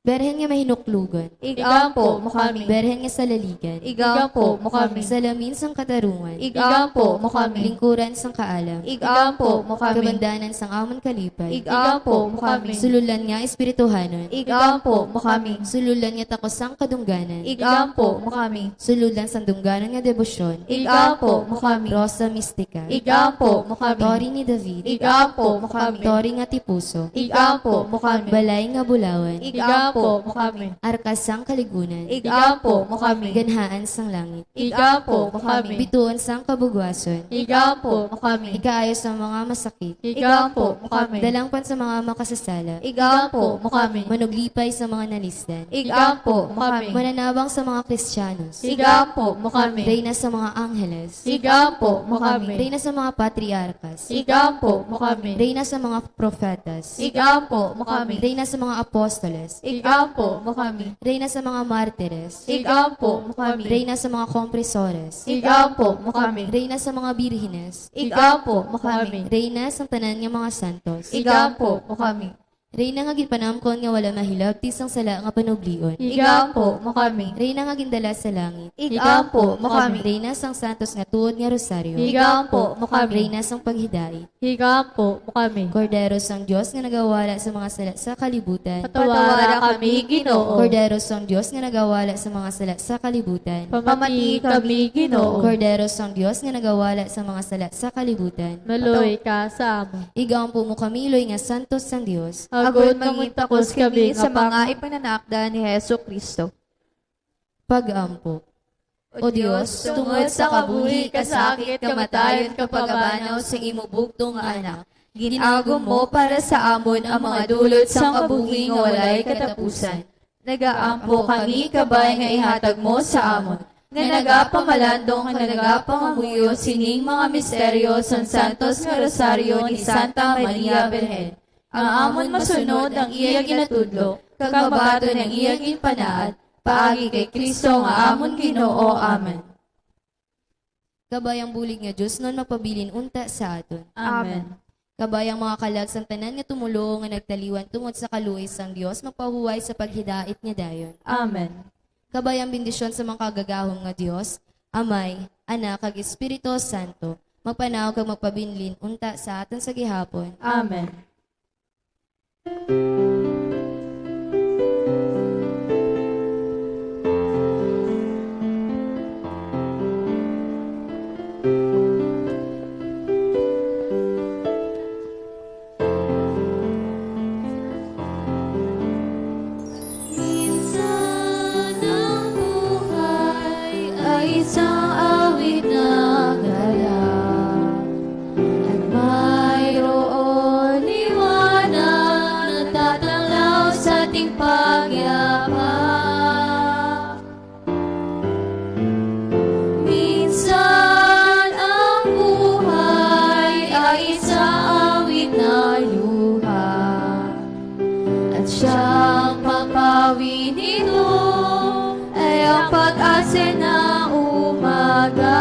Birhen nga mahinuklogon. Igampo mo kami. Birhen nga salaligan. Igampo mo kami. Salamin sang katarungan. Igampo mo kami. Lingkuran sang kaalam. Igampo mo kami. Kabandanan sang amon kalipay. Igampo mo kami. Sululan nga espirituhanon. Igampo mo kami. Sululan nga takos sang kadungganan. Igampo mo kami. Sululan sang dungganan nga debosyon. Igampo mo kami. Rosa mistika. Igampo mo kami. Tore ni David. Igampo mo kami. Tore nga tipuso. Igampo mo kami. Balay nga bulawan. Igampo mo kami. Arka sang kaligunan. Igampo mo kami. Ganhaan sang langit. Igampo mo kami. Bituon sang kabugwason. Igampo mo kami. Ikaayo sang mga masakit. Igampo mo kami. Dalangpan sa mga makasasala. Igampo mo kami. Manuglipay sa mga nalisdan. Igampo mo kami. Mananabang sa mga Kristiyanos. Igampo mo kami. Reyna sa mga angheles. Igampo mo kami. Reyna sa mga patriarkas. Igampo mo kami. Reyna sa mga profetas. Igampo mo kami. Reyna sa mga apostoles. Igampo mo kami. Reyna sa mga martires. Igampo mo kami. Reyna sa mga kompresores. Igampo mo kami. Reyna sa mga birhines. Igampo mo kami. Reyna sa tanan nga mga santos. Igampo mo kami. Reyna nga ginpanamkon nga wala mahilabti sang sala nga panublion. Igampo mo kami. Reyna nga gindala sa langit. Igampo mo kami. Reyna sang santos nga tuod nga rosaryo. Igampo mo kami. Reyna sang paghidait. Igampo mo kami. Kordero sang Dios nga nagawala sa mga sala sa kalibutan. Patawara kami, Ginoo. Kordero sang Dios nga nagawala sa mga sala sa kalibutan. Pamati kami, Ginoo. Kordero sang Dios nga nagawala sa mga sala sa kalibutan. Maluoy ka sa amon. Igampo mo kami, Iloy nga santos sang Dios. Agod mangin takos kami sa mga ipinanakda ni Jesu-Cristo. Pag-ampo. O Dios, tungod sa kabuhi, kasakit, kamatayon, kag pag-abanaw sang imo bugtong nga Anak, gin-agom mo para sa amon ang mga dulot sang kabuhi nga walay katapusan. Nagaampo kami, kabay nga ihatag mo sa amon, nga nagapamalandong kag nagapangamuyo sining mga misteryo sang Santos nga Rosaryo ni Santa Maria Birhen, ang amon masunod ang iya ginatudlo, kag mabaton ang iya ginpanaad, paagi kay Cristo nga amon Ginoo. Amen. Kabay ang bulig nga diosnon magpabilin unta sa aton. Amen. Kabay ang mga kalag sang tanan nga tumoluo nga nagtaliwan tungod sa kaluoy sang Dios magpahuway sa paghidait nga dayon. Amen. Kabay ang bendisyon sa makagagahom nga Dios, Amay, Anak, kag Espiritu Santo, magpanaog kag magpabilin unta sa aton sa gihapon. Amen. Minsan ang buhay ay isang awit na gala. At mayroon liwanag na tatanglaw sa ating pagyapak. Minsan ang buhay ay isang awit na luha. At siyang papawi nito ay ang pag-asa na umaga.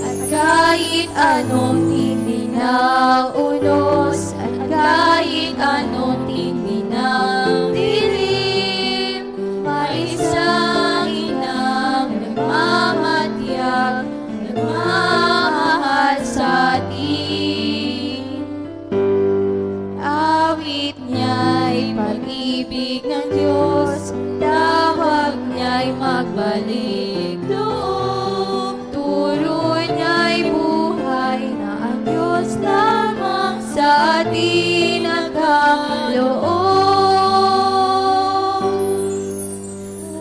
At kahit anong tindi ng unos, at kahit anong tindi ng dilim, may isang inang nagmamatyag, nagmamahal sa atin. Awit niya'y pag-ibig ng Diyos, tawag niya'y magbalik loob, turo niya'y buhay na ang Diyos lamang sa atin nagkaloob.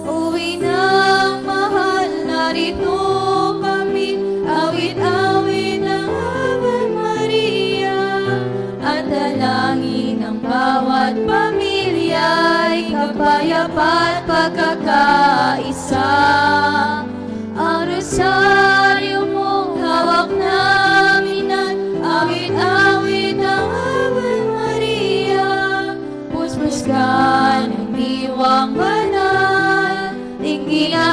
O inang mahal, narito kami, awit-awit ang Ave Maria, at dalangin ang bawat pamilya. At pagkakaisa, ang rosaryo mo hawak namin, at awit-awit ang Ave Maria. Puspos ka ng Diwang Banal, tinggi na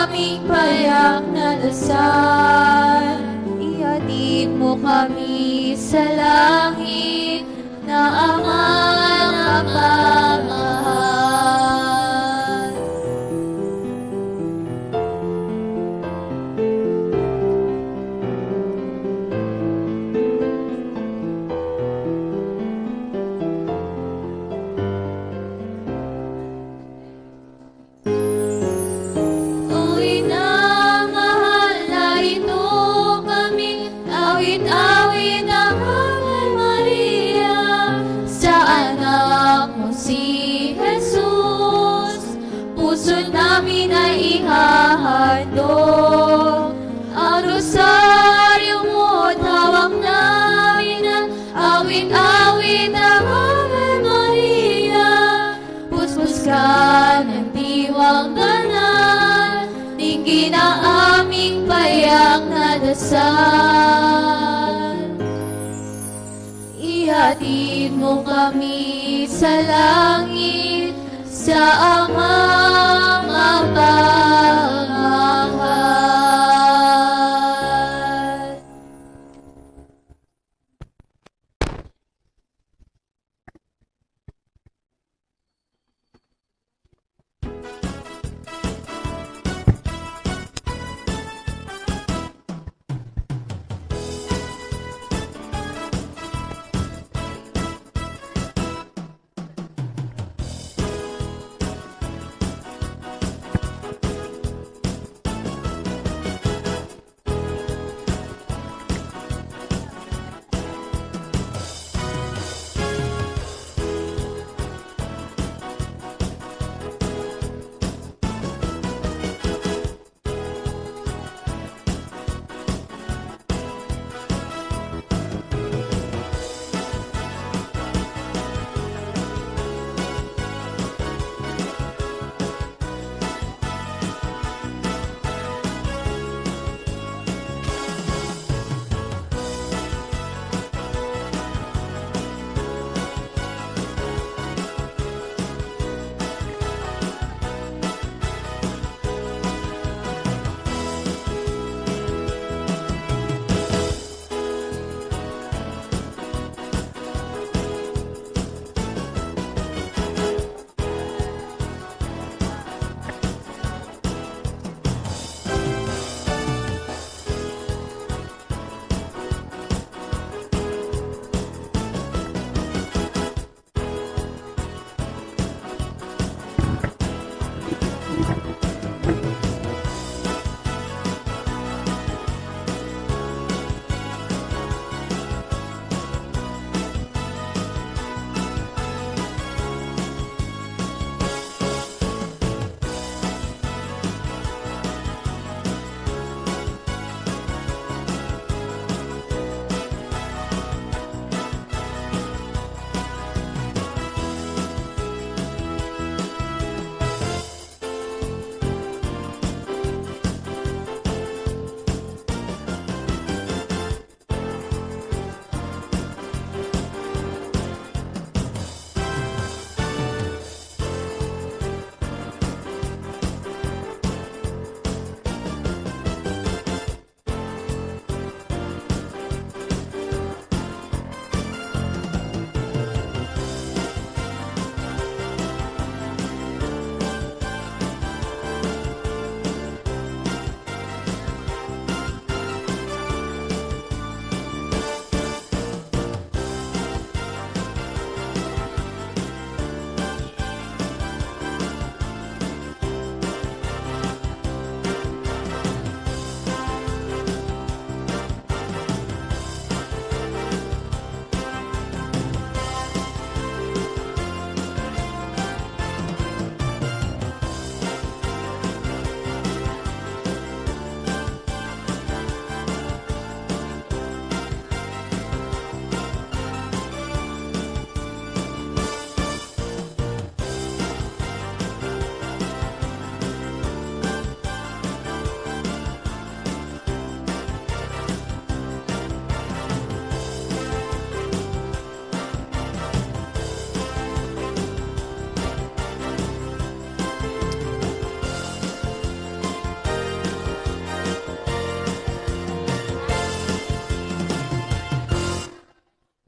aming payak na dasal. Ihatid mo kami sa langit, na Ama na mapamahal. O ina, mahal, narito kami. Awit-awit ang Ave Maria sa anak mo si Jesus. Puso namin ay ihahandog ang rosaryo mo at hawak namin ang awit-awit ang Ave Maria. Puspos ka ng Diwang Banal, tinggi na aming payak na dasal. Ihatid mo kami sa langit, sa Ama mapamahal.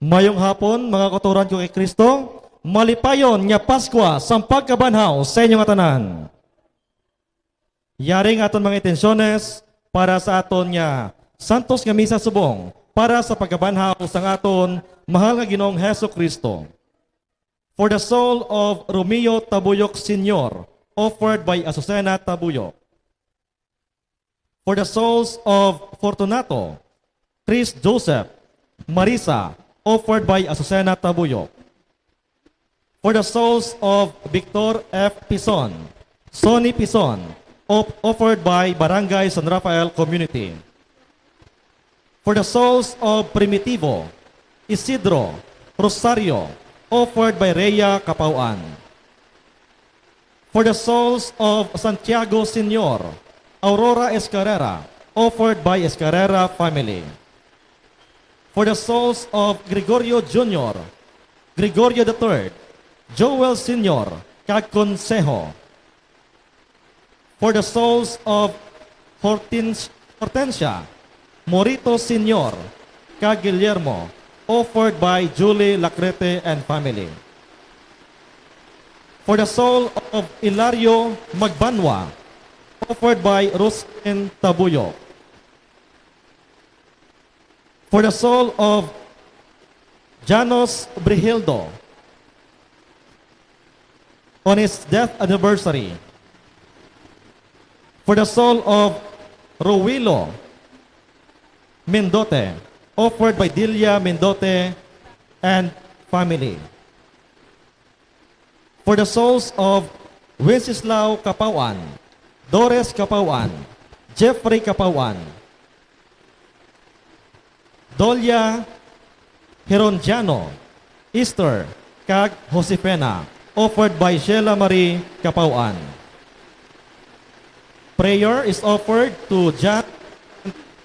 Mayong hapon, mga kautoran ko kay Kristo. Malipayon nga Paskwa sang pagkabanhaw sa inyo nga tanan. Yari nga aton mga intensyones para sa aton nga santos nga misa subong para sa pagkabanhaw sang aton mahal nga Ginoong Hesus Kristo. For the soul of Romeo Tabuyok Senior, offered by Azucena Tabuyok. For the souls of Fortunato, Chris Joseph, Marisa, offered by Azucena Tabuyok. For the souls of Victor F. Pison, Sonny Pison, of-, offered by Barangay San Rafael Community. For the souls of Primitivo, Isidro, Rosario, offered by Rhea Capauan. For the souls of Santiago Senior, Aurora Escarrera, offered by Escarrera family. For the souls of Gregorio Junior, Gregorio the third, Joel Senior, kag Consejo. For the souls of Hortens-, Hortensia, Morito Senior, kag Guillermo, offered by Julie Lacrete and family. For the soul of Ilario Magbanwa, offered by Roslyn Tabuyo. For the soul of Janos Brigildo on his death anniversary. For the soul of Rowilo Mendote, offered by Delia Mendote and family. For the souls of Wenceslao Capauan, Dores Capauan, Jeffrey Capauan, Dolia Herondiano, Easter, kag Josefina, offered by Sheila Marie Capauan. Prayer is offered to John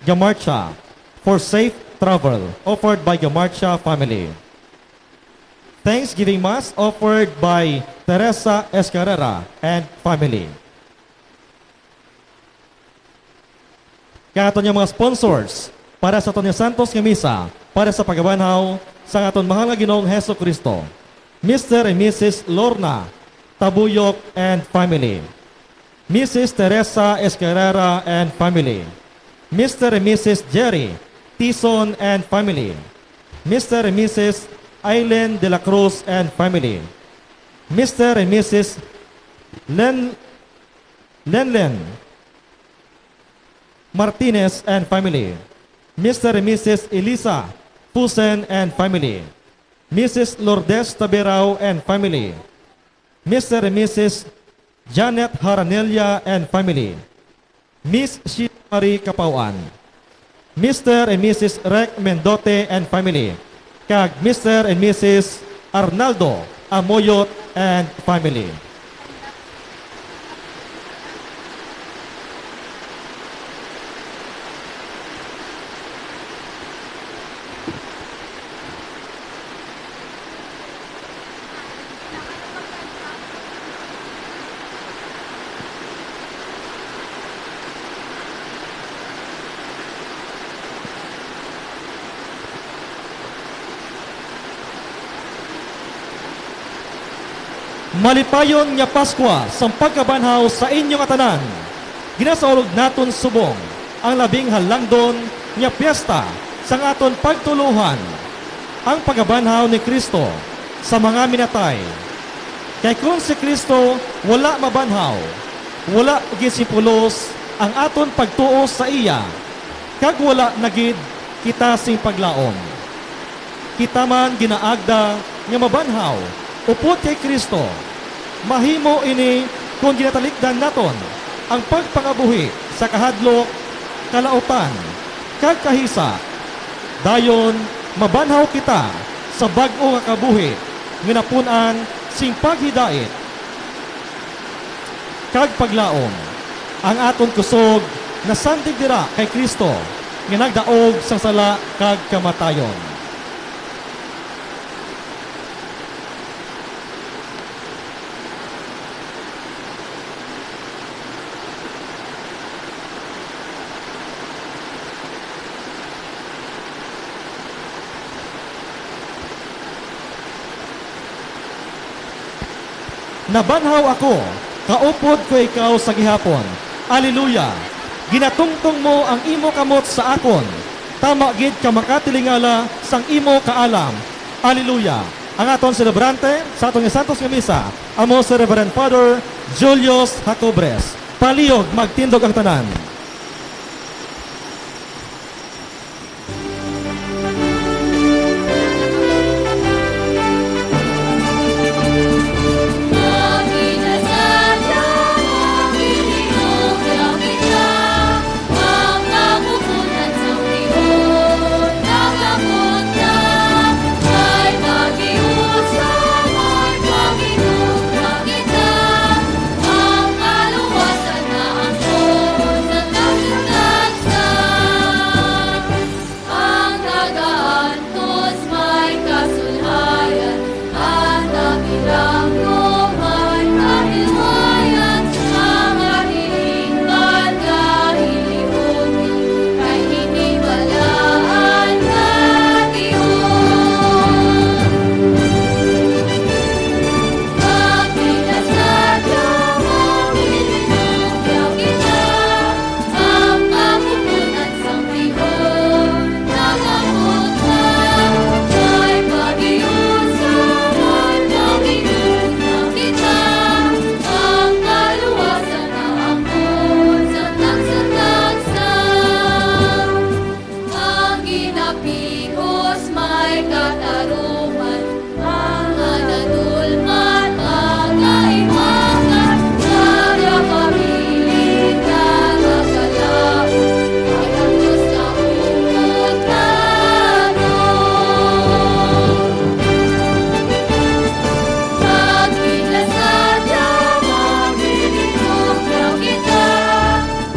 Gamarcha for safe travel, offered by Gamarcha family. Thanksgiving Mass offered by Teresa Escarrera and family. Kag aton nga mga sponsors para sa aton nga santos nga misa para sa pagkabanhaw sang aton mahal nga Ginoong Jesu-Cristo, Mister and Missus Lorna Tabuyok and family. Missus Teresa Escarrera and family. Mister and Missus Jerry Tison and family. Mister and Missus Aileen de la Cruz and family. Mister and Missus Len-, Lenlen Martinez and family. Mister and Missus Elisa Fusen and family. Missus Lourdes Taberao and family. Mister and Missus Janet Haranilla and family. Miss Sheila Marie Capauan. Mister and Missus Rec Mendote and family. Kag Mister and Missus Arnaldo Amoyot and family. Malipayon nga Paskwa sang pagkabanhaw sa inyo nga tanan. Ginasaulog naton subong ang labing halangdon nga piyesta sang aton pagtuluohan, ang pagkabanhaw ni Cristo sa mga minatay. Kay kon si Cristo wala mabanhaw, wala gid sing pulos ang aton pagtuo sa iya, kag wala na gid kita sing paglaom. Kita man ginaagda nga mabanhaw upod kay Cristo. Mahimo ini kon ginatalikdan naton ang pagpangabuhi sa kahadlok, kalautan, kag kahisa. Dayon, mabanhaw kita sa bag-o nga kabuhi nga napun-an sing paghidait kag paglaom. Ang aton kusog nasandig dira kay Cristo nga nagdaog sang sala kag kamatayon. Nabanhaw ako, kaupod ko ikaw sa gihapon. Aleluya! Ginatungtong mo ang imo kamot sa akon, tama gid ka makatilingala sang imo kaalam. Aleluya! Ang aton selebrante sa aton nga santos nga misa amo si Reverend Father Julius Jacobres. Palihog, magtindog ang tanan. Ang nagaantos may kasulhayan, ang nagilanggo may kahilwayan, ang nagilingban kahilihon, kay hinibalaan nga tion. Pag kita sa Dios, maglilingkod kita. Ang kapupunan sang tihon, nagabot na, kay pag-iusa, magpangigugma kita. Ang kaluwasan naangkon sa tagsa-tagsa. Ang ginapihos may katarungan, mga nadulman, mga imagan, mga pamili, mga kalaut, kay ang Dios kaupod naton. Pag kita sa Dios, maglilingkod kita.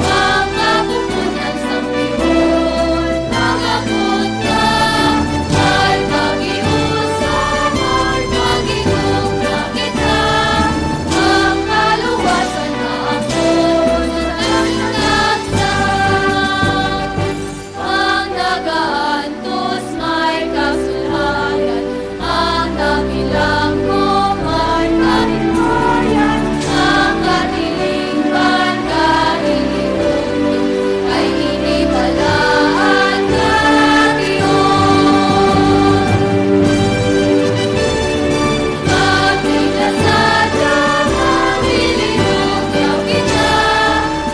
Ang kapupunan sang tihon, nagabot na, kay pag-iusa, kay pag-inugra kita. Ang kaluwasan naangkon sa tagsa-tagsa. Ang nagaantos may kasulhayan, ang nagilanggo may kahilwayan, ang katilingban kahilihon, kay hinibalaan nga tion. Pag kita sa Dios, maglilingkod kita.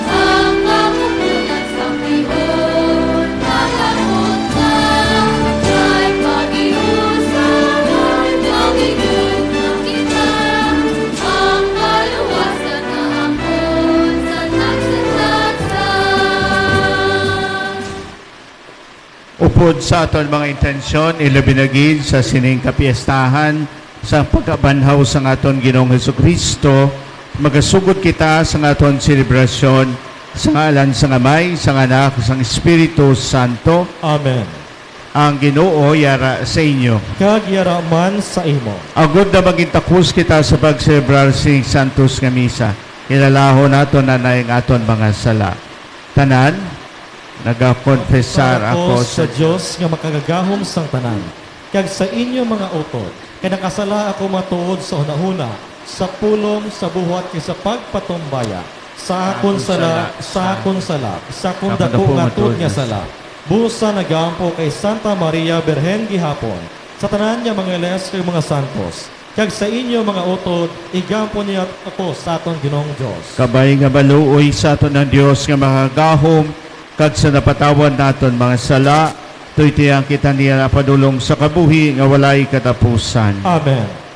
Ang kapupunan sang tihon, nagabot na, kay pag-iusa, kay pag-inugra kita. Ang kaluwasan naangkon sa tagsa-tagsa. Upod sa aton mga intensyon, ilabi na gid sa sining kapiestahan sa pagkabanhaw sang aton Ginoong Jesu-Cristo, magasugod kita sa aton selebrasyon sa ngalan sang Amay, sang Anak, sang Espiritu Santo. Amen. Ang Ginoo yara sa inyo. Kag yara man sa imo. Agod na mangintakos kita sa pagselebrar sing santos nga misa, kilalahon naton anay ang aton mga sala. Tanan, nagakonfesar ako sa Dios nga makagagahom sang tanan, kag sa inyo mga utod, kay nakasala ako matuod sa hunahuna, sa pulong, sa buhat, kag sa pagpatumbaya, sa akon sala, sa akon sala, sa akon daku nga tuod nga sala. Busa nagaampo kay Santa Maria Birhen gihapon, sa tanan nga mga anghel kag mga santos, kag sa inyo, mga utod, igampo niya ako sa aton Ginoong Dios. Kabay nga maluoy sa aton ang Dios nga makagahom, kag sa napatawad naton mga sala, tuytoyan kita niya padulong sa kabuhi nga walay katapusan. Amen.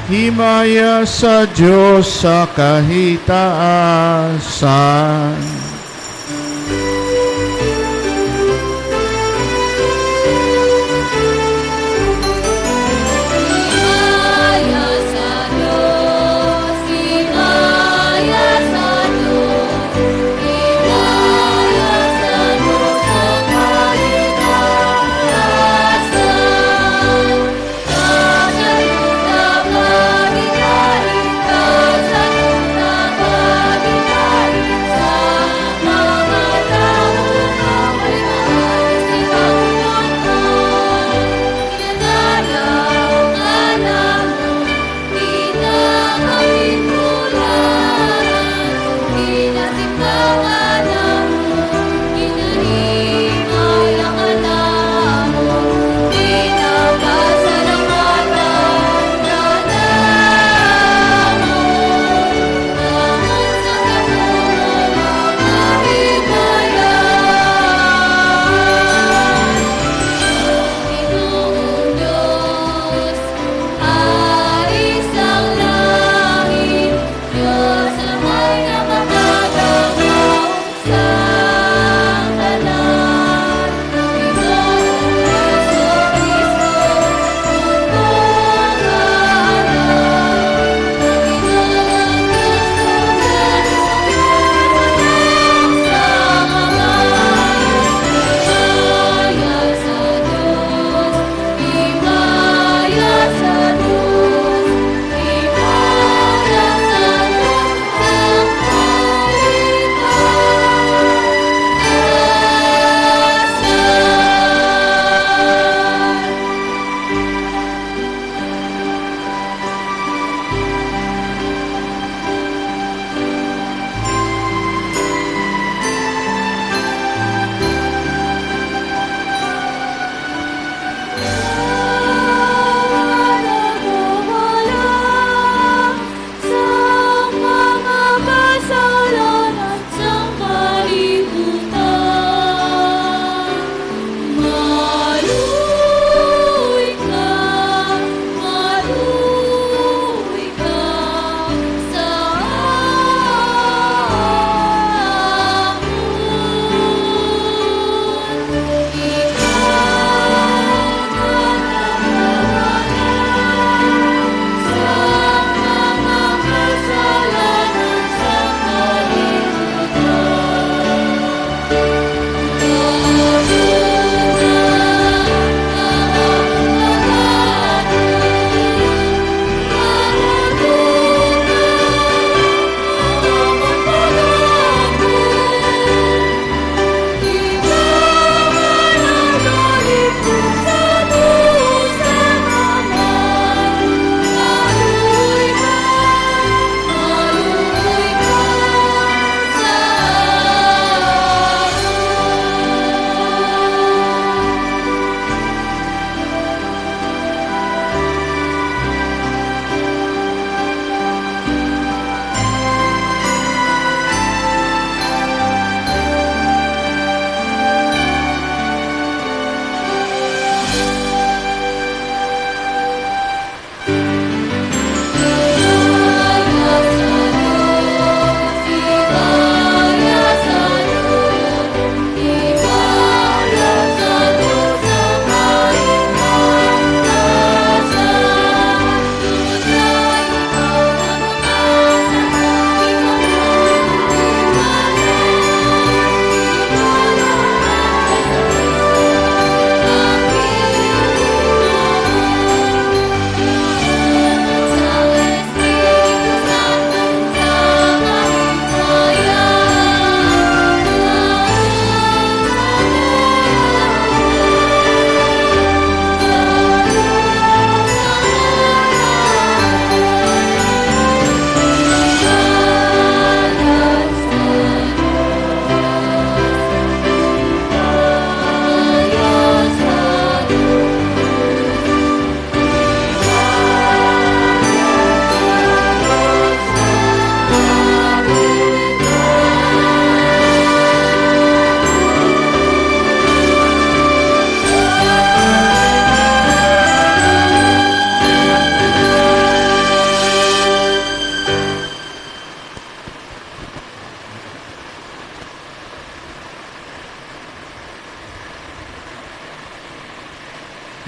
Himaya sa Dios sa kahitaasan.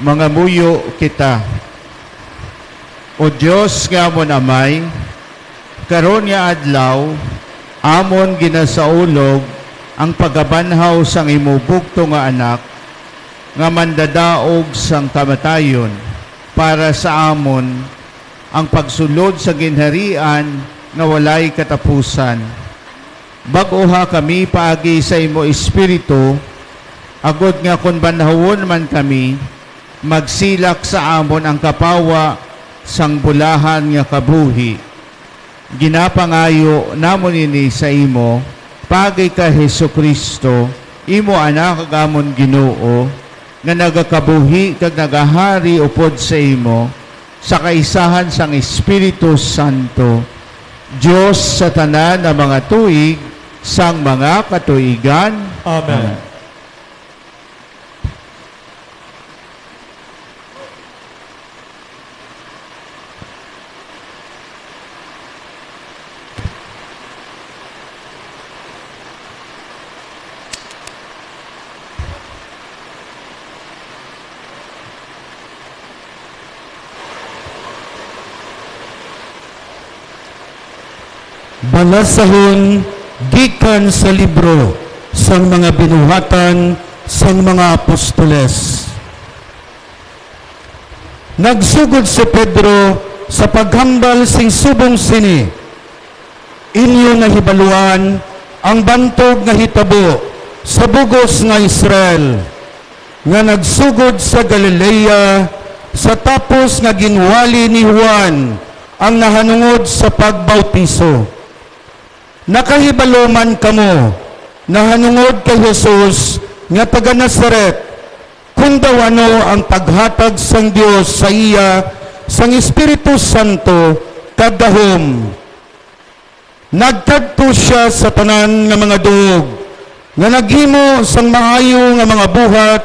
Mangamuyo kita. O Dios nga amon Amay, karon nga adlaw, amon ginasaulog ang pagabanhaw sang imo bugtong nga Anak, nga mandadaog sang kamatayon para sa amon, ang pagsulod sa ginharian nga walay katapusan. Bag-oha kami paagi sa imo Espiritu, agod nga kon banhawon man kami, magsilak sa amon ang kapawa sang bulahan nga kabuhi. Ginapangayo namon ini sa imo, paagi kay Jesu-Cristo, imo Anak kag amon Ginoo, nga nagakabuhi kag nagahari upod sa imo, sa kaisahan sang Espiritu Santo, Dios sa tanan nga mga tuig sang mga katuigan. Amen. Amen. Balasahon gikan sa libro sang mga binuhatan sang mga apostoles. Nagsugod si Pedro sa paghambal sing subong sini, "Inyo nahibaluan ang bantog nga hitabo sa bug-os nga Israel, nga nagsugod sa Galilea sa tapos nga ginwali ni Juan ang nahanungod sa pagbautiso. Nakahibalo man kamo nahanungod kay Jesus nga taga Nazaret, kon daw ano ang paghatag sang Dios sa iya sang Espiritu Santo kag gahom. Nagkadto sia sa tanan nga mga duog nga naghimo sang maayo nga mga buhat,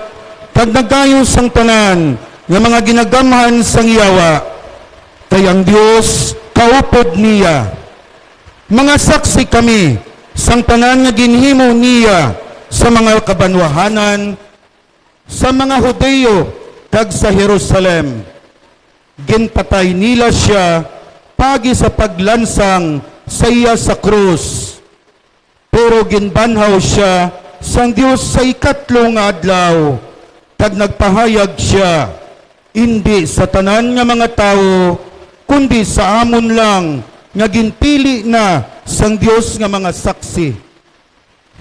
kag nagayo sang tanan nga mga ginagamhan sang yawa, kay ang Dios kaupod niya. Mga saksi kami sang tanan nga ginhimo niya sa mga kabanwahanan, sa mga Judio, kag sa Jerusalem. Ginpatay nila sia paagi sa paglansang sa iya sa krus, pero ginbanhaw sia sang Dios sa ikatlo nga adlaw, kag nagpahayag sia, indi sa tanan nga mga tawo, kundi sa amon lang nga ginpili na sang Dios nga mga saksi."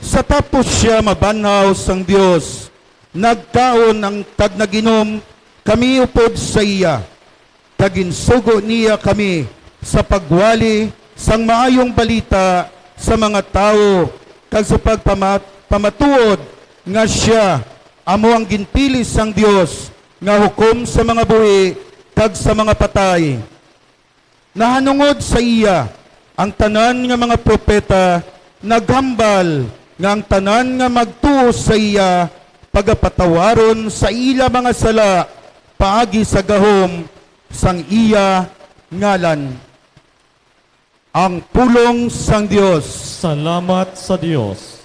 Sa tapos sia mabanhaw sang Dios, nagkaon ang, kag nag-inom kami upod sa iya, kag ginsugo niya kami sa pagwali sang Maayong Balita sa mga tawo, kag sa pagpama-, pamatuod nga sia amo ang ginpili sang Dios nga hukom sa mga buhi kag sa mga patay. Nahanungod sa iya, ang tanan nga mga propeta naghambal nga ang tanan nga magtuo sa iya pagapatawaron sa ila mga sala paagi sa gahom sang iya ngalan. Ang pulong sang Dios. Salamat sa Dios.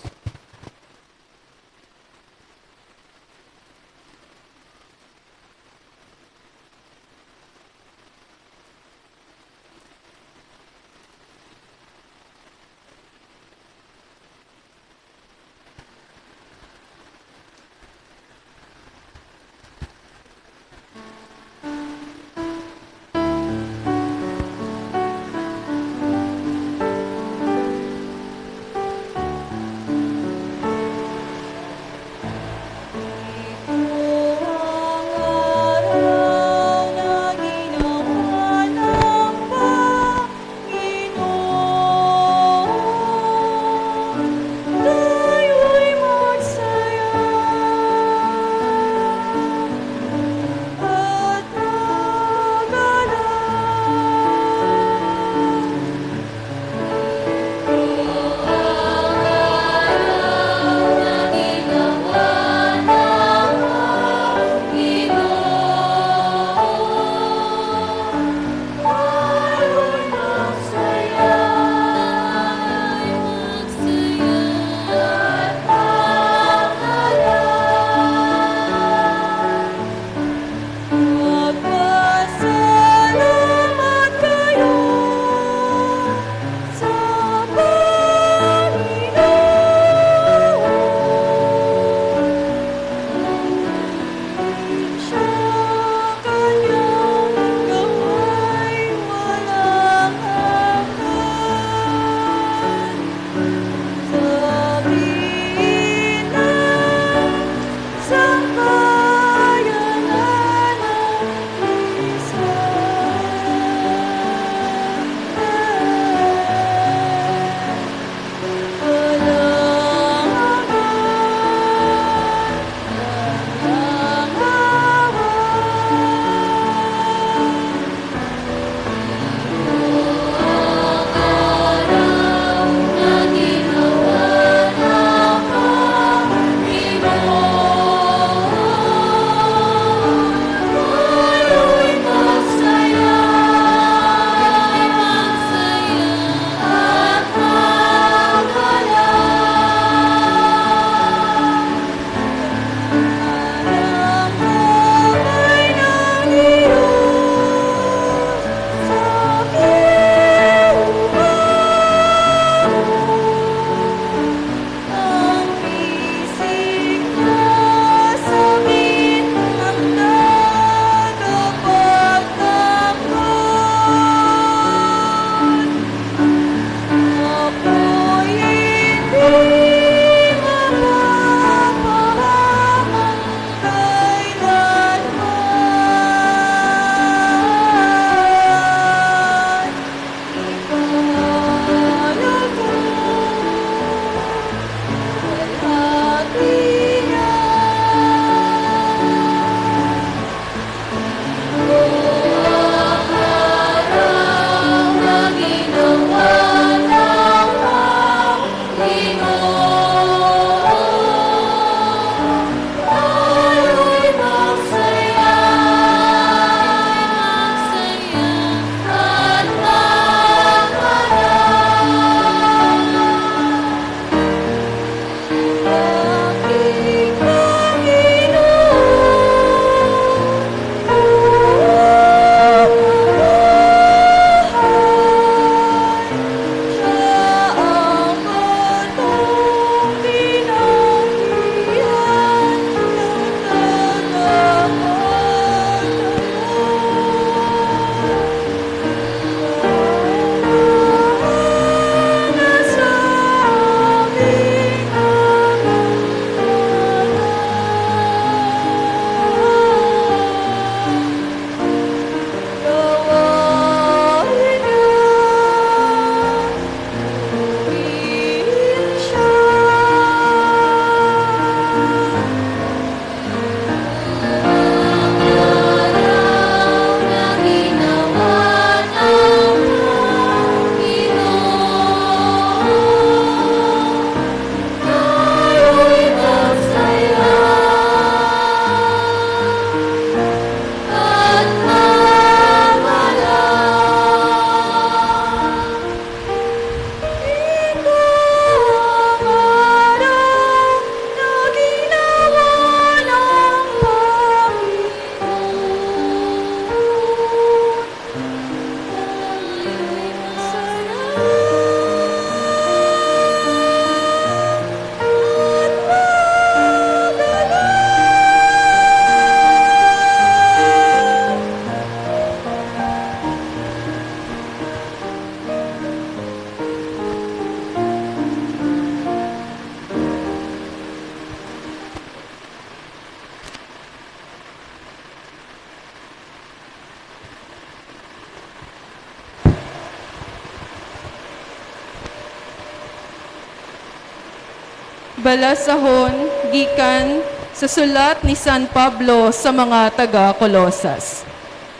Balasahon gikan sa sulat ni San Pablo sa mga taga-Colosas.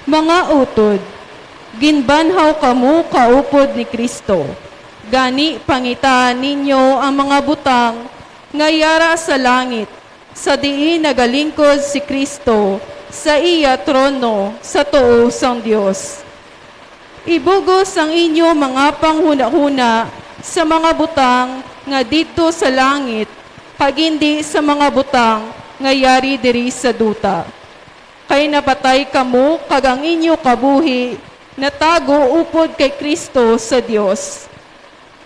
Mga utod, ginbanhaw kamo kaupod ni Cristo. Gani, pangitaan ninyo ang mga butang nga yara sa langit, sa diin nagalingkod si Cristo sa iya trono sa tuo sang Dios. Ibugos ang inyo mga panghunahuna sa mga butang nga didto sa langit, kag indi sa mga butang nga yari diri sa duta. Kay napatay kamo, kag ang inyo kabuhi natago upod kay Cristo sa Dios.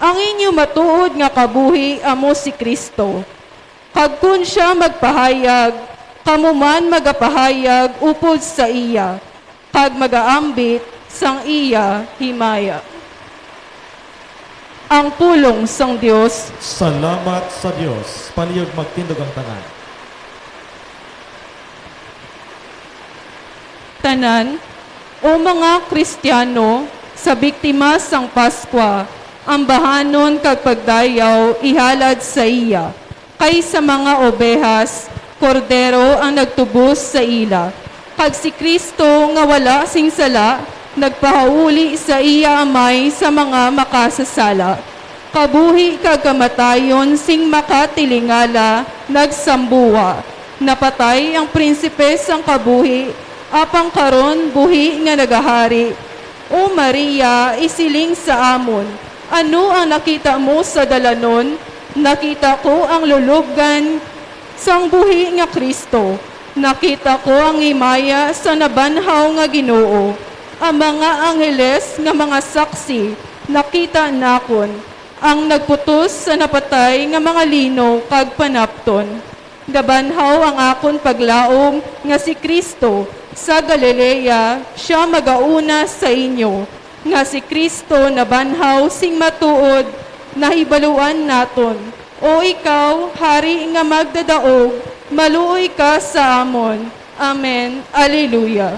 Ang inyo matuod nga kabuhi amo si Cristo. Kag kon sia magpahayag, kamo man magapahayag upod sa iya, kag magaambit sang iya himaya. Ang pulong sang Dios. Salamat sa Dios. Palihog magtindog ang tanan. Tanan, o mga Kristiyano, sa biktima sang Paskwa, ambahanon kag pagdayaw ihalad sa iya, kay sa mga obehas, kordero ang nagtubos sa ila, kag si Cristo nga wala sing sala nagpahauli sa iya Amay sa mga makasasala. Kabuhi kag kamatayon sing makatilingala nagsambuwa. Napatay ang prinsipe sang kabuhi, apang karon buhi nga nagahari. O Maria, isiling sa amon, ano ang nakita mo sa dalanon? Nakita ko ang lulubngan sang buhi nga Cristo. Nakita ko ang himaya sa nabanhaw nga Ginoo. Ang mga angheles nga mga saksi nakita nakon. Ang nagputos sa napatay nga mga lino kag panapton. Nabanhaw ang akon paglaom nga si Cristo sa Galilea, sia magauna sa inyo, nga si Cristo nabanhaw sing matuod, nahibaluan naton. O ikaw, hari nga magdadaog, maluoy ka sa amon. Amen. Alleluia.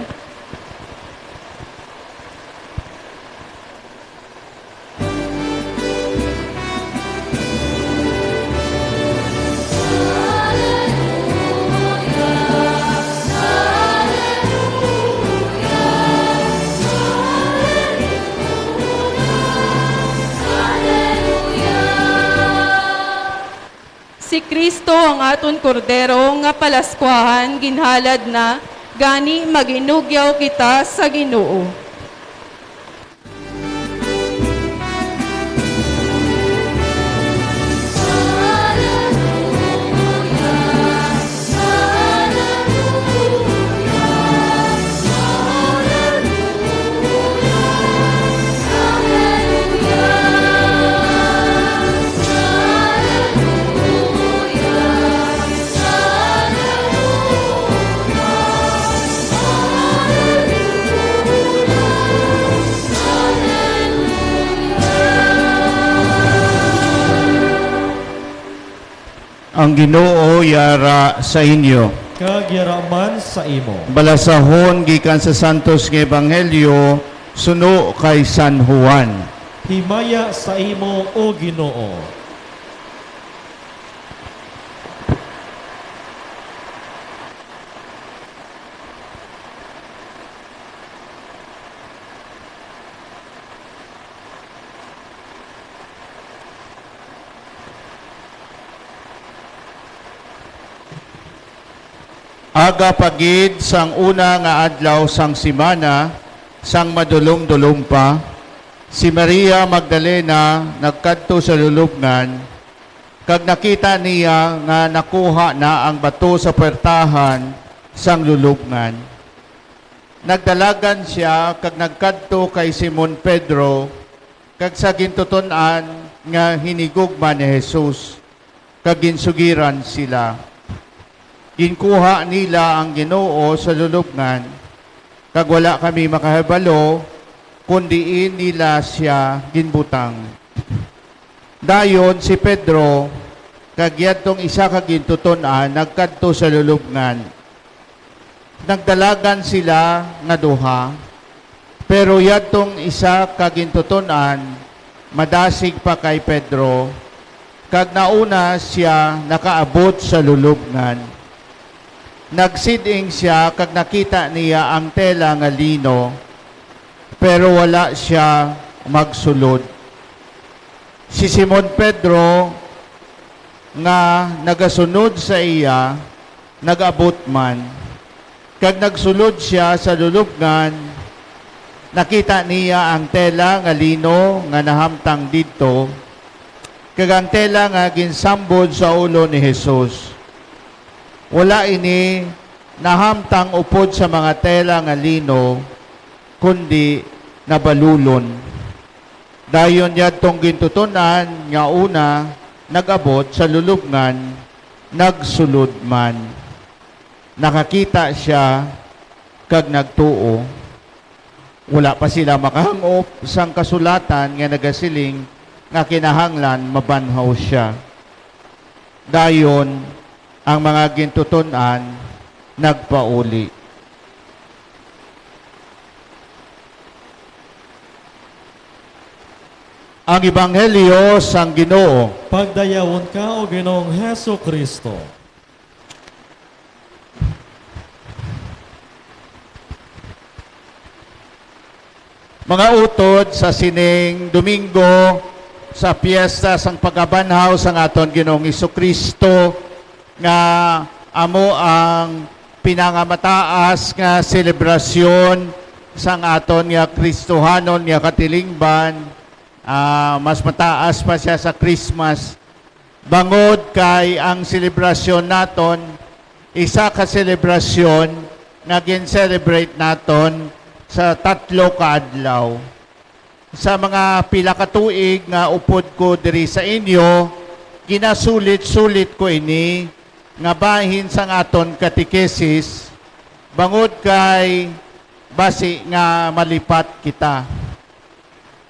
Si Cristo ang aton Kordero nga Palaskwahan ginhalad na, gani maginugyaw kita sa Ginoo. Ang Ginoo yara sa inyo. Kag yara man sa imo. Balasahon gikan sa Santos nga Ebanghelyo suno kay San Juan. Himaya sa imo, O Ginoo. Aga pa gid sang una nga adlaw sang semana, sang madulom-dulom pa, si Maria Magdalena nagkadto sa lulobngan, kag nakita niya nga nakuha na ang bato sa puwertahan sang lulobngan. Nagdalagan sia kag nagkadto kay Simon Pedro kag sa gintuton-an nga hinigugma ni Jesus, kag ginsugiran sila. Ginkuha nila ang Ginoo sa lulobngan, kag wala kami makahibalo kon diin nila sia ginbutang. Dayon si Pedro kag yadtong isa ka gintuton-an nagkadto sa lulobngan. Nagdalagan sila nga duha, pero yadtong isa ka gintuton-an madasig pa kay Pedro, Kag nauna sia nakaabot sa lulobngan, nagsid-ing sia kag nakita niya ang tela nga lino, pero wala sia magsulod. Si Simon Pedro, nga nagasunod sa iya, nag-abot man, kag nagsulod sia sa lulobngan. Nakita niya ang tela nga lino nga nahamtang didto, kag ang tela nga ginsambod sa ulo ni Jesus. Wala ini nahamtang upod sa mga tela nga lino, kundi nabalulon. Dayon yadtong gintuton-an nga una nag-abot sa lulobngan, nagsulod man. Nakakita sia kag nagtuo. Wala pa sila makahangop sang kasulatan nga nagasiling nga kinahanglan mabanhaw sia. Dayon ang mga gintuton-an nagpauli. Ang Ebanghelyo sang Ginoo. Pagdayawon ka, O Ginoong Jesu-Cristo. Mga utod, sa sining Domingo, sa piyesta sang pagkabanhaw sang aton Ginoong Jesu-Cristo, nga amo ang pinangamataas nga selebrasyon sang aton nga Kristohanon nga katilingban, ah, mas mataas pa sia sa Christmas, bangod kay ang selebrasyon naton, isa ka selebrasyon nga gin-celebrate naton sa tatlo ka adlaw. Sa mga pila ka tuig nga upod ko diri sa inyo, ginasulit-sulit ko ini nga bahin sang aton katekesis, bangod kay basi nga malipat kita.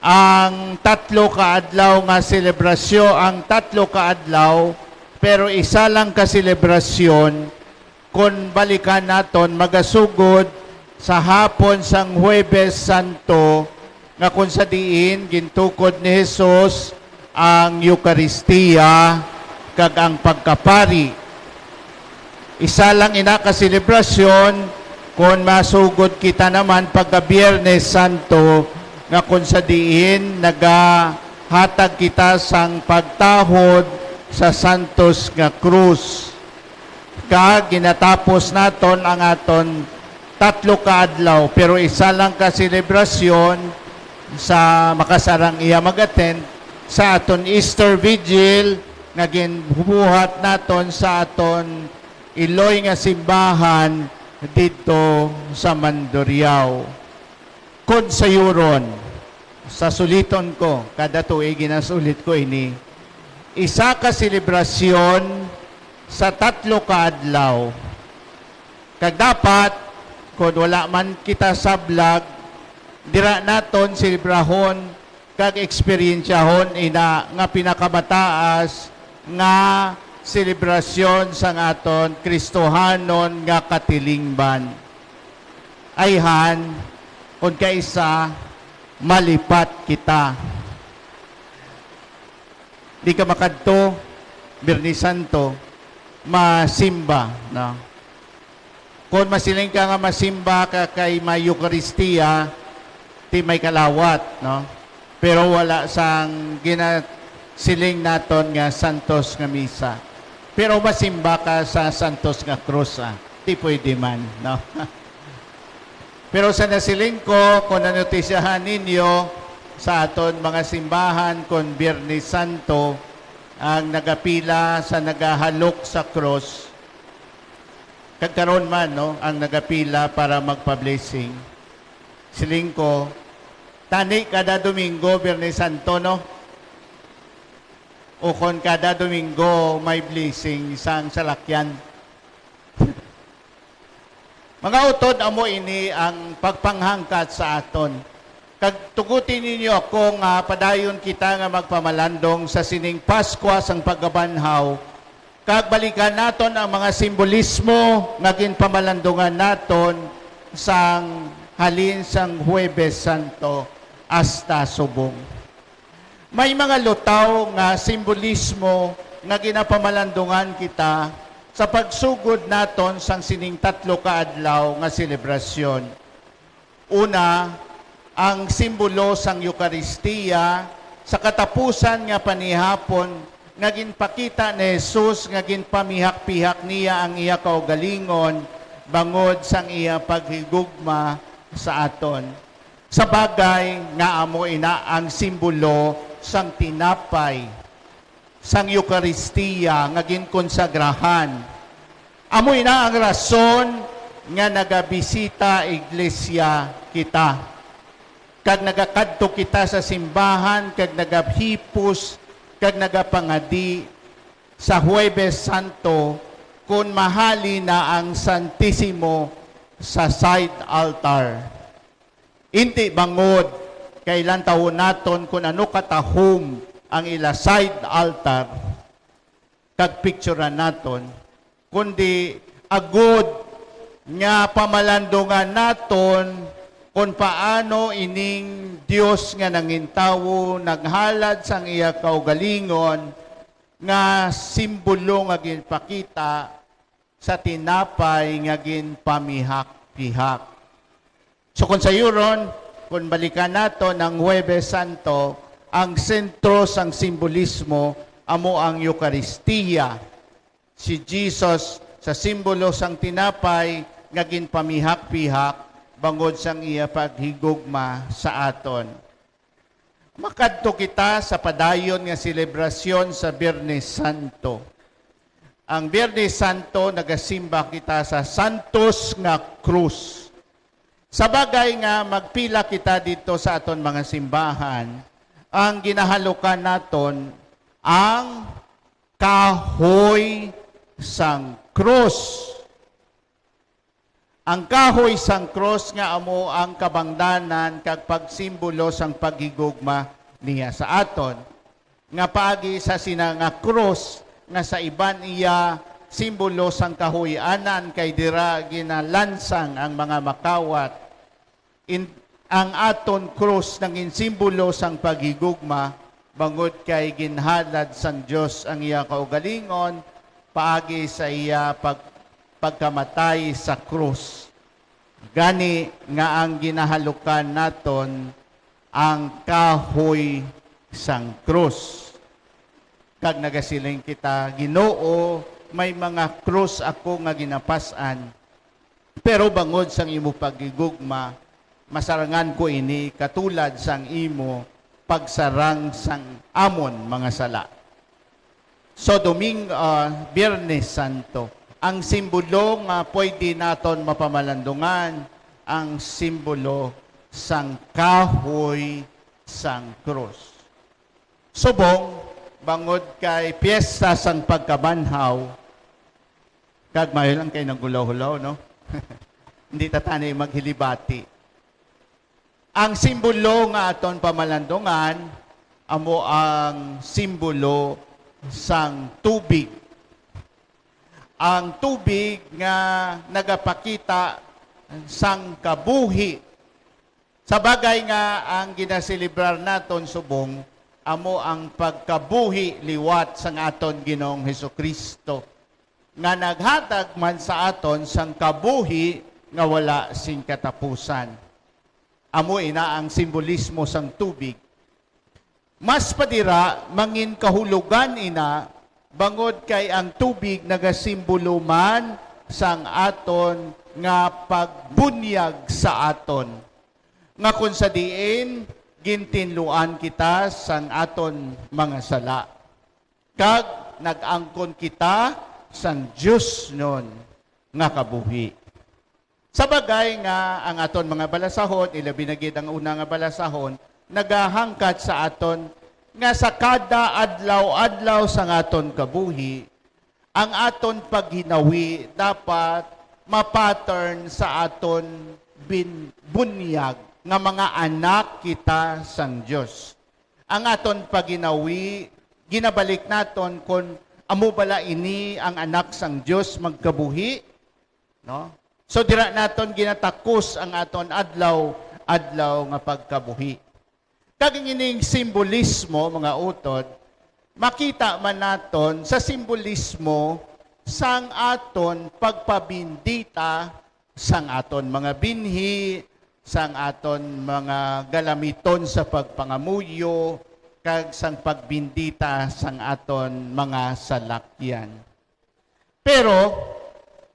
Ang tatlo ka adlaw nga selebrasyon, ang tatlo ka adlaw, pero isa lang ka selebrasyon, kon balikan naton, magasugod sa hapon sang Huwebes Santo, nga kon sa diin gintukod ni Jesus ang Eukaristia kag ang pagkapari. Isa lang ina ka selebrasyon, kon masugod kita naman pagka Biyernes Santo, nga kon sa diin nagahatag kita sang pagtahod sa santos nga krus. Kag ginatapos naton ang aton tatlo ka adlaw, pero isa lang ka selebrasyon sa makasarang iya mag-attend sa aton Easter Vigil nga ginbuhat naton sa aton iloy nga simbahan didto sa Mandurriao. Kon sayuron, sa suliton ko, kada tuig ginasulit ko ini, isa ka selebrasyon sa tatlo ka adlaw. Kag dapat, kon wala man kita sablag, dira naton selebrahon kag eksperyensyahon ina nga pinakamataas nga selebrasyon sang aton Kristohanon nga katilingban. Ayhan, kon kaisa, malipat kita. Di ka makadto, Biyernes Santo, masimba, no? Kon masiling ka nga masimba ka kay may Eukaristia, ti may kalawat, no? Pero wala sang ginasiling naton nga santos nga misa. Pero masimba ka sa santos nga krus, ah. Ti pwede man, no? Pero sa nasiling ko, kung nanutisahan ninyo, sa aton mga simbahan, kung Biyernes Santo, ang nagapila sa nagahalok sa krus, kag karon man, no, ang nagapila para magpa-blessing. Siling ko, tani kada Domingo, Biyernes Santo, no? O kon kada Domingo may blessing sang salakyan. Mga utod, amo ini ang pagpanghangkat sa aton. Kag tuguti ninyo ako nga padayon kita nga magpamalandong sa sining Paskwa sang Pagkabanhaw, kag balikan naton ang mga simbolismo nga ginpamalandungan naton sang halin sang Huwebes Santo hasta subong. May mga lutaw nga simbolismo nga ginapamalandungan kita sa pagsugod naton sang sining tatlo ka adlaw nga selebrasyon. Una, ang simbolo sang Eukaristia sa katapusan nga panihapon nga ginpakita ni Jesus nga ginpamihak-pihak niya ang iya kaugalingon bangod sang iya paghigugma sa aton. Sa bagay nga amo ina ang simbolo sang tinapay, sang Eukaristia nga ginkonsagrahan. Amo ina ang rason nga nagabisita iglesia kita, kag nagakadto kita sa simbahan, kag nagahipos, kag nagapangadi sa Huwebes Santo, kon mahali na ang Santisimo sa side altar. Indi bangod kay lantawon naton kon ano katahom ang ila side altar kag picturean naton, kundi agod nga pamalandungan naton kon paano ining Dios nga nangintawo naghalad sang iya kaugalingon nga simbolo nga ginpakita sa tinapay nga ginpamihak-pihak. So, kung sayuron, kung balikan naton ang Huwebes Santo, ang sentro sang simbolismo amo ang Eukaristia. Si Jesus sa simbolo sang tinapay nga ginpamihak-pihak bangod sang iya paghigugma sa aton. Makadto kita sa padayon nga selebrasyon sa Biyernes Santo. Ang Biyernes Santo, nagasimba kita sa santos nga krus. Sa bagay nga magpila kita dito sa aton mga simbahan, ang ginahalukan naton ang kahoy sang krus. Ang kahoy sang krus nga amo ang kabangdanan kag pagsimbolo sang paghigugma niya sa aton, nga paagi sa sina nga krus nga sa iban iya simbolo sang kahoy-anan, kay dira ginalansang ang mga makawat. In, ang aton krus nangin simbolo sang paghigugma, bangod kay ginhalad sang Dios ang iya kaugalingon paagi sa iya pag-, pagkamatay sa krus. Gani nga ang ginahalukan naton ang kahoy sang krus. Kag nagasiling kita, "Ginoo, may mga krus ako nga ginapas-an, pero bangod sang imo paghigugma, masarangan ko ini katulad sang imo pagsarang sang amon mga sala." So, Doming-, ah, Biyernes Santo, ang simbolo nga pwede naton mapamalandungan, ang simbolo sang kahoy sang krus. Subong, bangod kay piyesta sang pagkabanhaw, kag maayo lang kay naghulaw-hulaw, no? Hindi ta tani maghilibati. Ang simbolo nga aton pamalandungan amo ang simbolo sang tubig. Ang tubig nga nagapakita sang kabuhi. Sa bagay nga ang ginaselebrar naton subong amo ang pagkabuhi liwat sang aton Ginoong Jesu-Cristo, nga naghatag man sa aton sang kabuhi nga wala sing katapusan. Amo ina ang simbolismo sang tubig. Mas pa dira, mangin kahulogan ina, bangod kay ang tubig nagasimbolo man sang aton nga pagbunyag sa aton, nga kon sa diin gintinluan kita sang aton mga sala, kag nag-angkon kita sang diosnon nga kabuhi. Sa bagay nga ang aton mga balasahon, ilabi na gid ang una nga balasahon, nagahangkat sa aton nga sa kada adlaw-adlaw sang aton kabuhi, ang aton paghinawi dapat ma-pattern sa aton bin-, bunyag nga mga anak kita sang Dios. Ang aton paghinawi, ginabalik naton kon amo bala ini ang anak sang Dios magkabuhi, no? So, dira naton ginatakos ang aton adlaw-adlaw nga pagkabuhi. Kag ang ining simbolismo, mga utod, makita man naton sa simbolismo sang aton pagpabindita sang aton mga binhi, sang aton mga galamiton sa pagpangamuyo, kag sang pagbindita sang aton mga salakyan. Pero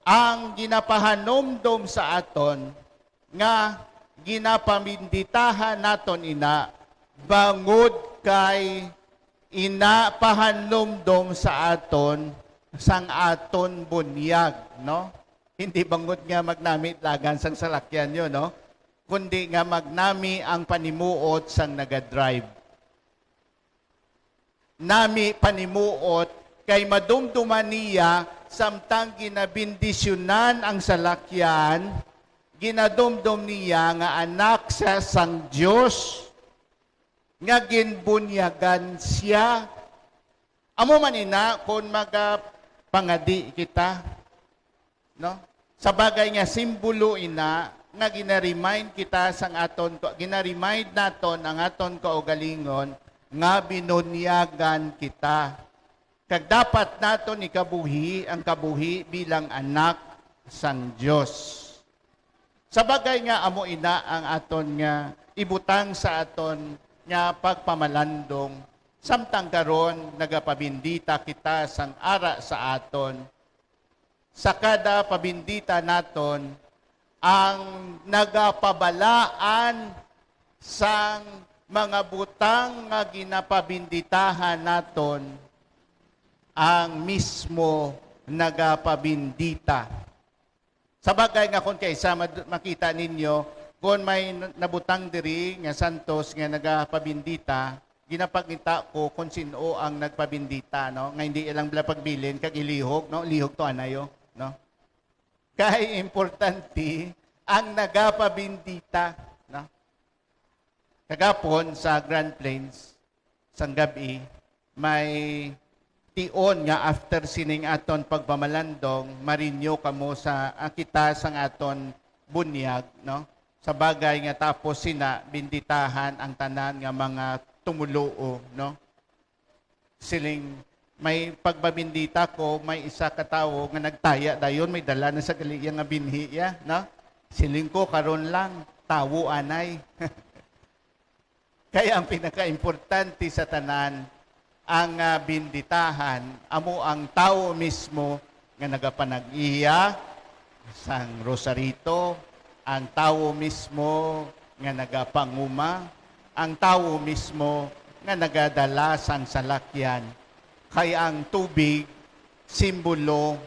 ang ginapahanumdom sa aton nga ginapaminditahan naton ina bangod kay ina pahanumdom sa aton sang aton bunyag, no? Hindi bangod nga magnami lagan sang salakyan yo, no? Kundi nga magnami ang panimuot sang nagadrive. Nami panimuot kay madumduman niya samtang ginabindisyonan ang salakyan, ginadumdom niya nga anak siya sang Dios, nga ginbunyagan siya. Amo man ina kon magapangadi kita, no? Sa bagay nga simbolo ina nga gina-remind kita sang aton, gina-remind naton ang aton kaugalingon nga binunyagan kita. Kag dapat naton ikabuhi ang kabuhi bilang anak sang Dios. Sa bagay nga amo ina ang aton nga ibutang sa aton nga pagpamalandong, samtang karon nagapabindita kita sang ara sa aton. Sa kada pabindita naton, ang nagapabalaan sang mga butang nga ginapabinditahan naton, ang mismo nagapabindita. Sa bagay nga kung kaisa mad-, makita ninyo, kung may n-, nabutang diri nga santos nga nagapabindita, ginapangita ko kung sin-o ang nagpabindita, no? Nga hindi ilang bala pagbilin kag ilihog, no? Lihog to anayo, no? Kay importante ang nagapabindita, no? Kagapon sa Grand Plains, sang gab-i, may tion nga after sining aton pagpamalandong, ma-renew kamo sa, ah, kita sang aton bunyag, no? Sa bagay nga tapos sina, binditahan ang tanan nga mga tumuluo, no? Siling, may pagpabindita ko, may isa ka tawo nga nagtaya dayon, may dala na sa gali iya nga binhi, ya, no? Siling ko, karon lang, tawo anay. Kay ang pinakaimportante sa tanan, ang, ah, binditahan, amo ang tawo mismo nga nagapanag-iya sang rosarito, ang tawo mismo nga nagapanguma, ang tawo mismo nga nagadala sang salakyan. Kay ang tubig, simbolo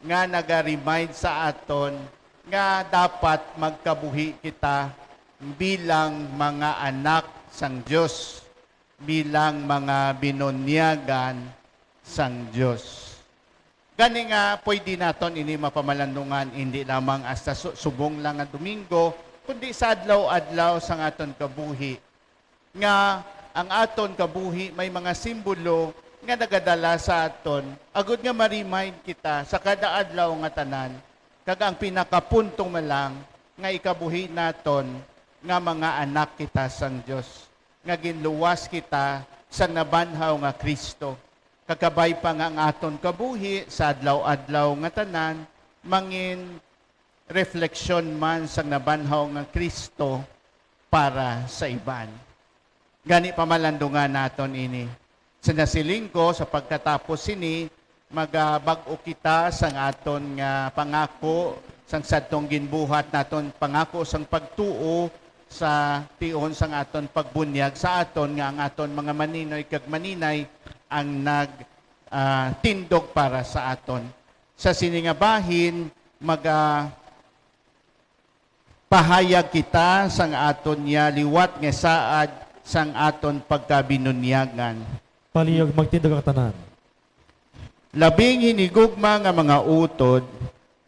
nga naga-remind sa aton nga dapat magkabuhi kita bilang mga anak sang Dios, bilang mga binunyagan sang Dios. Gani nga, pwede naton ini mapamalandungan hindi lamang hasta su-, subong lang nga Domingo, kundi sa adlaw-adlaw sang aton kabuhi, nga ang aton kabuhi may mga simbolo nga nagadala sa aton, agud nga ma-remind kita sa kada adlaw nga tanan, kag ang pinakapunto man lang nga ikabuhi naton nga mga anak kita sang Dios, nga ginluwas kita sang nabanhaw nga Cristo. Kakabay pa nga ang aton kabuhi sa adlaw-adlaw nga tanan mangin refleksyon man sang nabanhaw nga Cristo para sa iban. Gani, pamalandungan naton ini. Sa nasiling ko, sa pagkatapos sini, magabag-o kita sang aton nga pangako, sang sadtong ginbuhat naton pangako sang pagtuo sa tion sang aton pagbunyag sa aton nga ang aton mga maninoy kag maninay ang nag, ah, tindog para sa aton. Sa sini nga bahin, maga-, pahayag kita sang aton niya liwat nga saad sang aton pagkabinunyagan. Palihog, magtindog ang tanan. Labing hinigugma nga mga utod,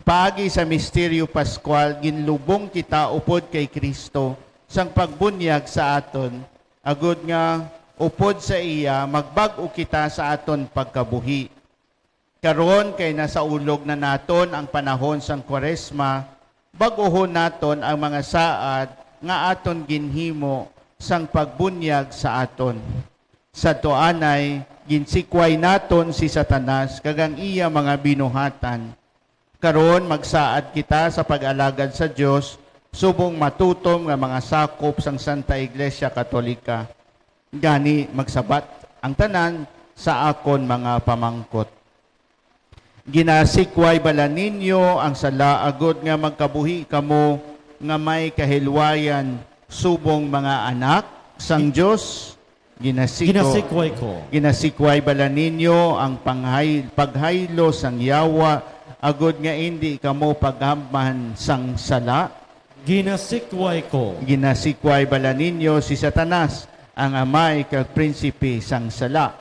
paagi sa misteryo Pascual, ginlubong kita upod kay Cristo sang pagbunyag sa aton, agud nga upod sa iya magbag-o kita sa aton pagkabuhi. Karon kay nasaulog na naton ang panahon sang Kwaresma, bag-ohon naton ang mga saad nga aton ginhimo sang pagbunyag sa aton. Sadto anay, ginsikway naton si Satanas kag ang iya mga binuhatan. Karon, magsaad kita sa pag-alagad sa Dios subong matutom nga mga sakop sang Santa Iglesia Katolika. Gani, magsabat ang tanan sa akon mga pamangkot. Ginasikway bala ninyo ang sala agod nga magkabuhi kamo nga may kahilwayan subong mga anak sang Dios? Ginasiko-, Ginasikway ko. Ginasikway bala ninyo ang panghay-, paghaylo sang yawa agod nga indi kamo paghamban sang sala? Ginasikway ko. Ginasikway bala ninyo si Satanas, ang amay kag prinsipe sang sala?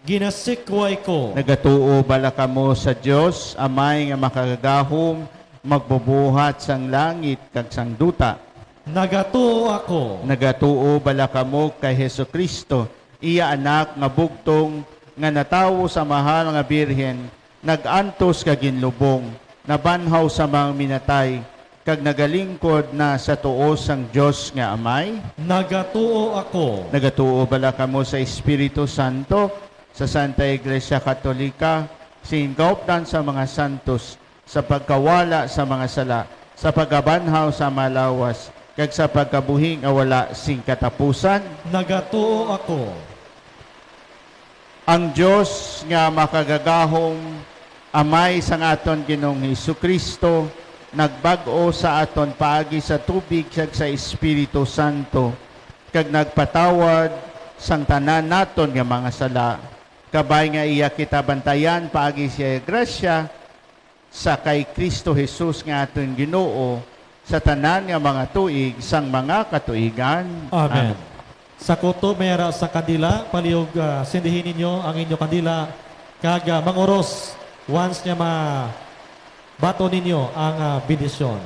Ginasikway ko. Nagatuo bala kamo sa Dios, Amay nga makagagahom, magbubuhat sang langit kag sang duta? Nagatuo ako. Nagatuo bala kamo kay Jesu-Cristo, iya Anak nga bugtong, nga natawo sa mahal nga birhen, nag-antos kag ginlubong, nabanhaw sa mga minatay, kag nagalingkod na sa tuo sang Dios nga Amay? Nagatuo ako. Nagatuo bala kamo sa Espiritu Santo, sa Santa Iglesia Katolika, sa ginkaupdan sa mga santos, sa pagkawala sa mga sala, sa pagkabanhaw sa mga lawas, kag sa pagkabuhi nga wala sing katapusan? Nagatuo ako. Ang Dios nga makagagahom, Amay sang aton Ginoong Jesu-Cristo, nagbag-o sa aton paagi sa tubig kag sa Espiritu Santo, kag nagpatawad sang tanan naton nga mga sala, kabay nga iya kita bantayan paagi sa iya grasya, sa kay Cristo Jesus nga aton Ginoo, sa tanan nga mga tuig sang mga katuigan. Amen. Amen. Sa kutob may ara sa kandila, palihog, ah, sindihi ninyo ang inyo kandila, kag, ah, manguros once nga mabaton ninyo ang, ah, bendisyon.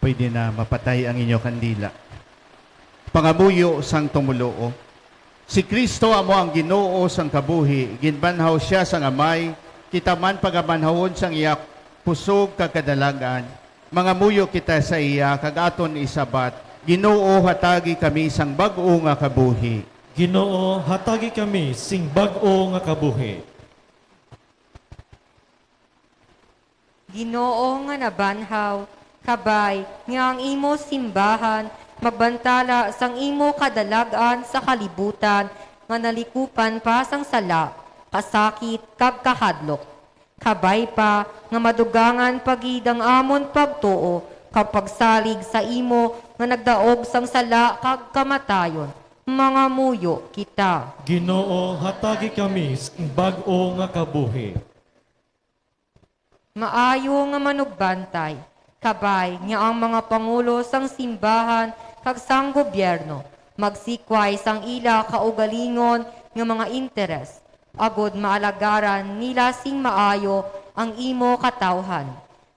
Pwede na mapatay ang inyo kandila. Pangamuyo sang tumoluo. Si Cristo amo ang Ginoo sang kabuhi, ginbanhaw sia sang Amay, kita man pagabanhawon sang iya kusog kag kadalagan. Mangamuyo kita sa iya kag aton isabat, Ginoo, hatagi kami sang bag-o nga kabuhi. Ginoo, hatagi kami sing bag-o nga kabuhi. Ginoo nga nabanhaw, kabay nga ang imo simbahan magbantala sang imo kadalag-an sa kalibutan nga nalikupan pa sang sala, kasakit, kag kahadlok. Kabay pa nga madugangan pa gid ang amon pagtuo kag pagsalig sa imo nga nagdaog sang sala kag kamatayon. Mangamuyo kita. Ginoo, hatagi kami sing bag-o nga kabuhi. Maayo nga manugbantay, kabay nga ang mga pangulo sang simbahan kag sang gobyerno magsikway sang ila kaugalingon nga mga interes, agod maalagaran nila sing maayo ang imo katawhan.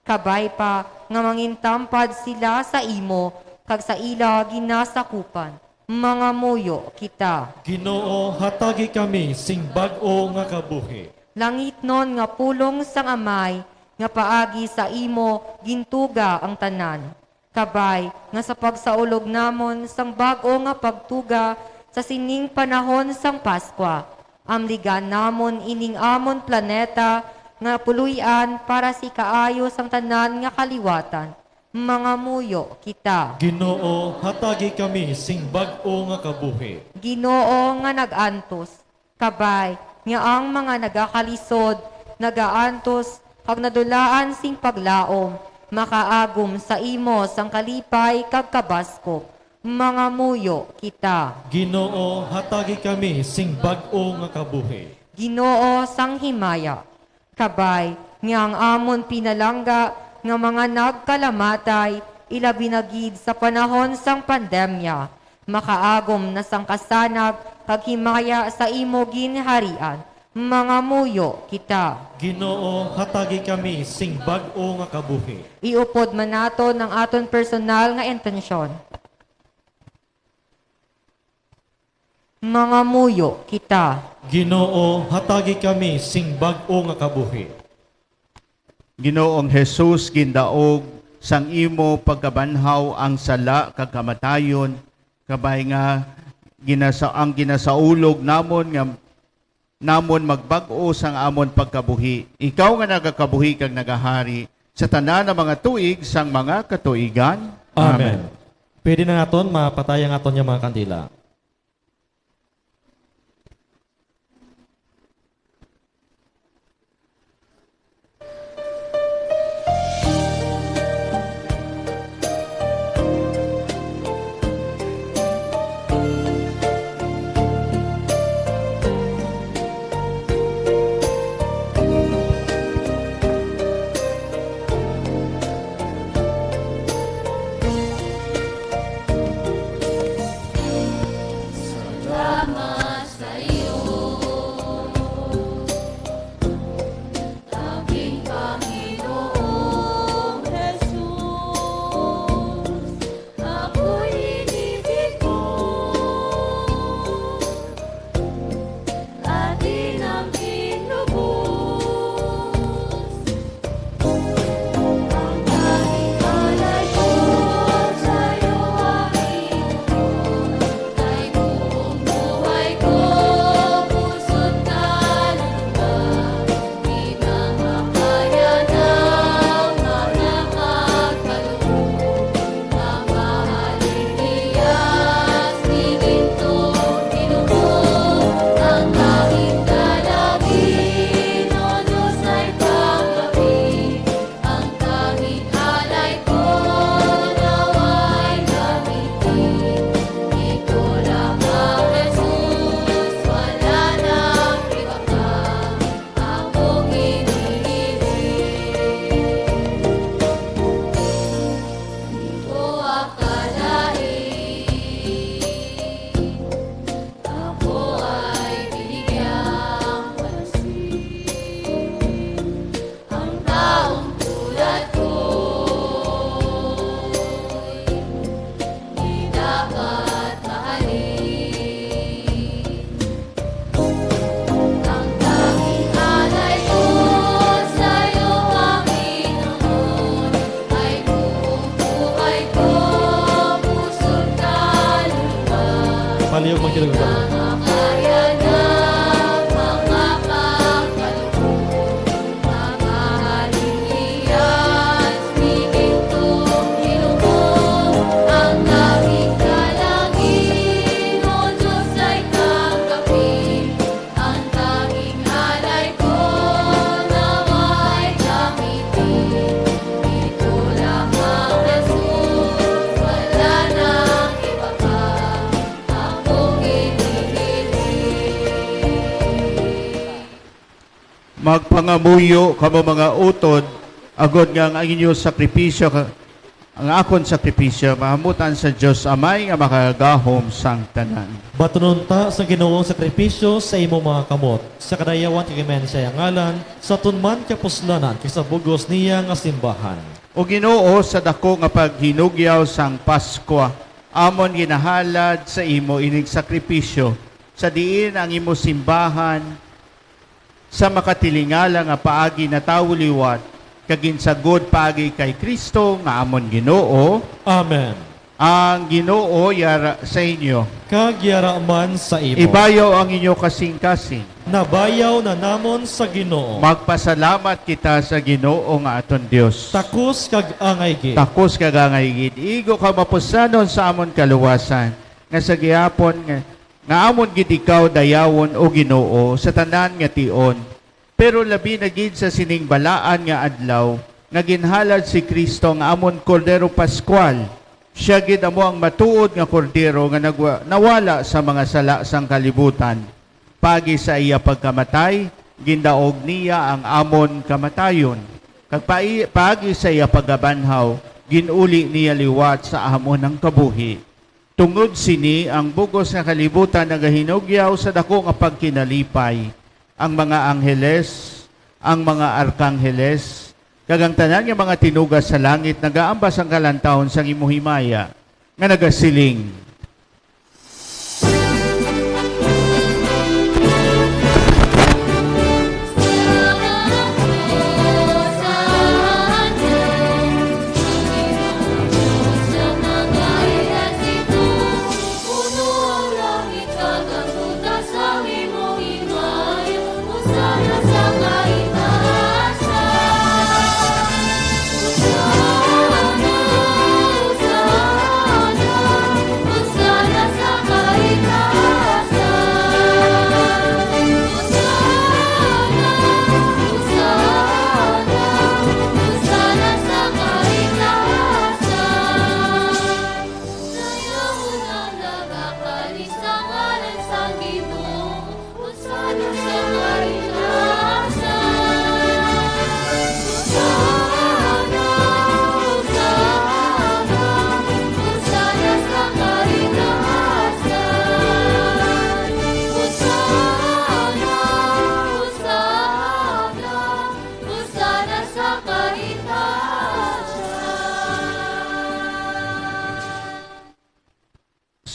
Kabay pa nga mangintampad sila sa imo kag sa ila ginasakupan. Mangamuyo kita. Ginoo, hatagi kami sing bag-o nga kabuhi. Langitnon nga pulong sang Amay, nga paagi sa imo gintuga ang tanan. Kabay nga sa pagsaulog namon sang bag-o nga pagtuga sa sining panahon sang Paskwa, amligan namon ining amon planeta nga puloy-an para sa ikaayo sang tanan nga kaliwatan. Mangamuyo kita. Ginoo, hatagi kami sing bag-o nga kabuhi. Ginoo nga nag-antos, kabay nga ang mga nagakalisod, nagaantos, kag nadulaan sing paglaom, makaagom sa imo sang kalipay kag kabaskog. Mangamuyo kita. Ginoo, hatagi kami sing bag-o nga kabuhi. Ginoo sang himaya, kabay nga ang amon pinalangga nga mga nagkalamatay, ilabi na gid sa panahon sang pandemya, makaagom na sang kasanag kag himaya sa imo ginharian. Mangamuyo kita. Ginoo, hatagi kami sing bag-o nga kabuhi. Iupod man naton ang aton personal nga intensyon. Mangamuyo kita. Ginoo, hatagi kami sing bag-o nga kabuhi. Ginoong Jesus, gindaog sang imo pagkabanhaw ang sala kag kamatayon, kabay nga ginasa ang ginasaulog namon nga namon magbag-o sang amon pagkabuhi. Ikaw nga nagakabuhi kag nagahari sa tanan nga mga tuig sang mga katuigan. Amen. Pwede na naton mapatay ang aton nga mga kandila. Mangamuyo kamo, mga utod, agod nga ang inyo sakripisyo, ang akon sakripisyo, mahamutan sa Dios Amay nga makagagahom sang tanan. Batunon ta sa Ginoong sakripisyo sa imo mga kamot, sa kadayawan kag sa iyang ngalan, sa aton man kapuslanan kag sa bug-os niya nga simbahan. O Ginoo, sa dako nga paghinugyaw sang Paskwa, amon ginahalad sa imo ining sakripisyo, sa diin ang imo simbahan sa makatilingala nga paagi natawo liwat, kag ginsagod paagi kay Cristo nga amon Ginoo. Amen. Ang Ginoo yara sa inyo. Kag yara man sa imo. Ibayaw ang inyo kasing-kasing. Nabayaw na namon sa Ginoo. Magpasalamat kita sa Ginoo nga aton Dios. Takos kag angay gid. Takos kag angay gid. Igo ka mapuslanon sa amon kaluwasan, nga sa gihapon nga nga amon gid ikaw dayawon, O Ginoo, sa tanan nga tion, pero labi na gid sa sining balaan nga adlaw nga ginhalad si Cristo nga amon Kordero Pascual. Sia gid amo ang matuod nga Kordero nga nagwa-, nawala sa mga sala sang kalibutan. Paagi sa iya pagkamatay, gindaog niya ang amon kamatayon, kag pai-, paagi sa iya pagkabanhaw, gin-uli niya liwat sa amon ang kabuhi. Tungod sini, ang bug-os nga kalibutan nagahinugyaw sa daku nga pagkinalipay. Ang mga angheles, ang mga arkangheles, kag ang tanan nga mga tinuga sa langit nagaambas ang kalantawon sang imo himaya, nga nagasiling,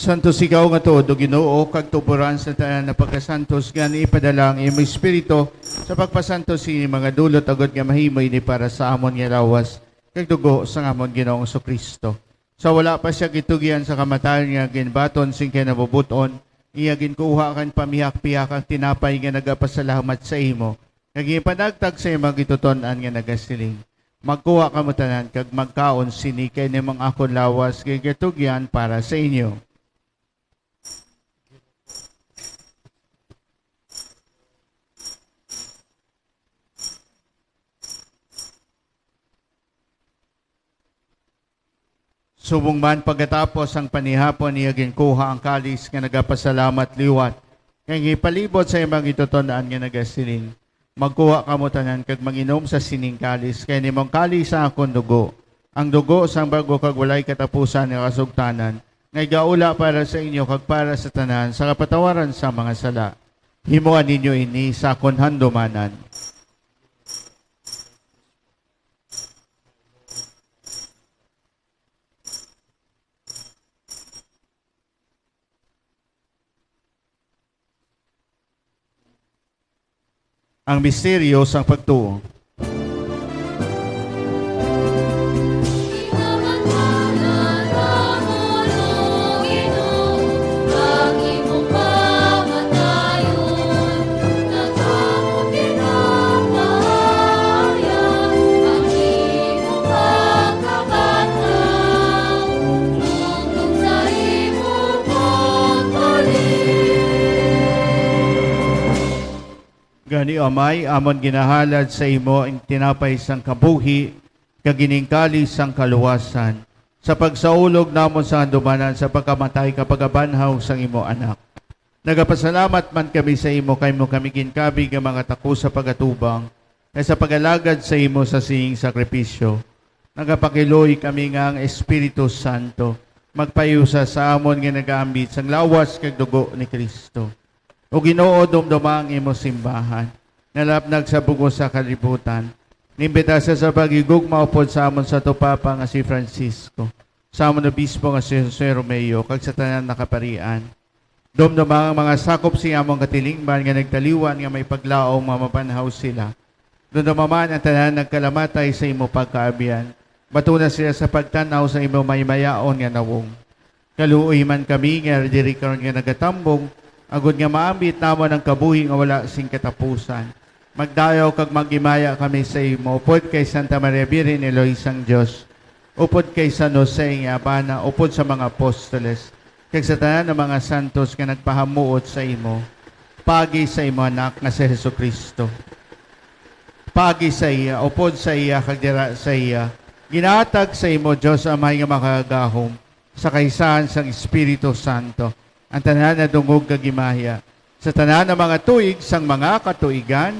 Santos ikaw nga tuod, O Ginoo, kag tuboran sa tanan nga pagkasantos, gani ipadala ang imo Espiritu sa pagpasantos sini mga dulot, agod nga mahimo ini para sa amon nga lawas kag dugo sang amon Ginoong Jesu-Cristo. Sa wala pa sia gitugyan sa kamatayon nga ginbaton sing kinabubut-on, iya ginkuha kag pamihak-pihak ang tinapay nga nagapasalamat sa imo, kag ginpanagtag sa imo gitutun-an nga nagasiling, "Magkuha kamo tanan kag magkaon sini, kay ini ang akon lawas nga ginatugyan para sa inyo." Subong man pagkatapos ang panihapon, iya ginkuha ang kalis nga nagapasalamat liwat, kag ginpalibot sa imo gitutun-an nga nagasiling, "Magkuha kamo tanan kag manginom sa sining kalis, kay ini amo ang kalis sa akon dugo, ang dugo sang bag-o kag walay katapusan nga kasugtanan, nga igaula para sa inyo kag para sa tanan sa kapatawaran sa mga sala. Himoa ninyo ini sa akon handumanan." Ang misteryo sang pagtuo. Gani, Amay, amon ginahalad sa imo ang tinapay sang kabuhi kag ining kalis sang kaluwasan, sa pagsaulog namon sa handumanan sa pagkamatay kag pagkabanhaw sang imo Anak. Nagapasalamat man kami sa imo, kay imo kami ginkabig nga mga takos sa pag-atubang, kag sa pag-alagad sa imo sa sining sakripisyo, nagapakiluoy kami nga ang Espiritu Santo magpahiusa sa amon nga nagaambit sang lawas kag dugo ni Cristo. O Ginoo, dumduma ang imo simbahan, nalapnag sa bug-os sa kalibutan. Nimbita sia sa paghigugma upod sa amon Santo Papa nga si Francisco, sa amon obispo nga si Jose Romeo, kag sa tanan nga kaparian. Dumduma ang mga sakop sing amon katilingban nga nagtaliwan nga may paglaom nga mabanhaw sila. Dumduma man ang tanan nagkalamatay sa imo pagkaabyan. Batuna sila sa pagtan-aw sa imo maymayaon nga nawong. Kaluoy man kami nga diri karon nga nagatambong, agod nga maambit namon ang kabuhi nga wala sing katapusan. Magdayaw kag maghimaya kami sa imo, upod kay Santa Maria Birhen, Iloy sang Dios, upod kay San Jose nga iya bana, upod sa mga apostoles, kag sa tanan nga mga santos nga nagpahamuot sa imo, paagi sa imo Anak nga si Jesu-Cristo. Paagi sa iya, upod sa iya, kag dira sa iya, ginhatag sa imo, Dios Amay nga Makagagahom, sa kaisahan sang Espiritu Santo, ang tanan nga dungog kag himaya, sa tanan nga mga tuig sang mga katuigan.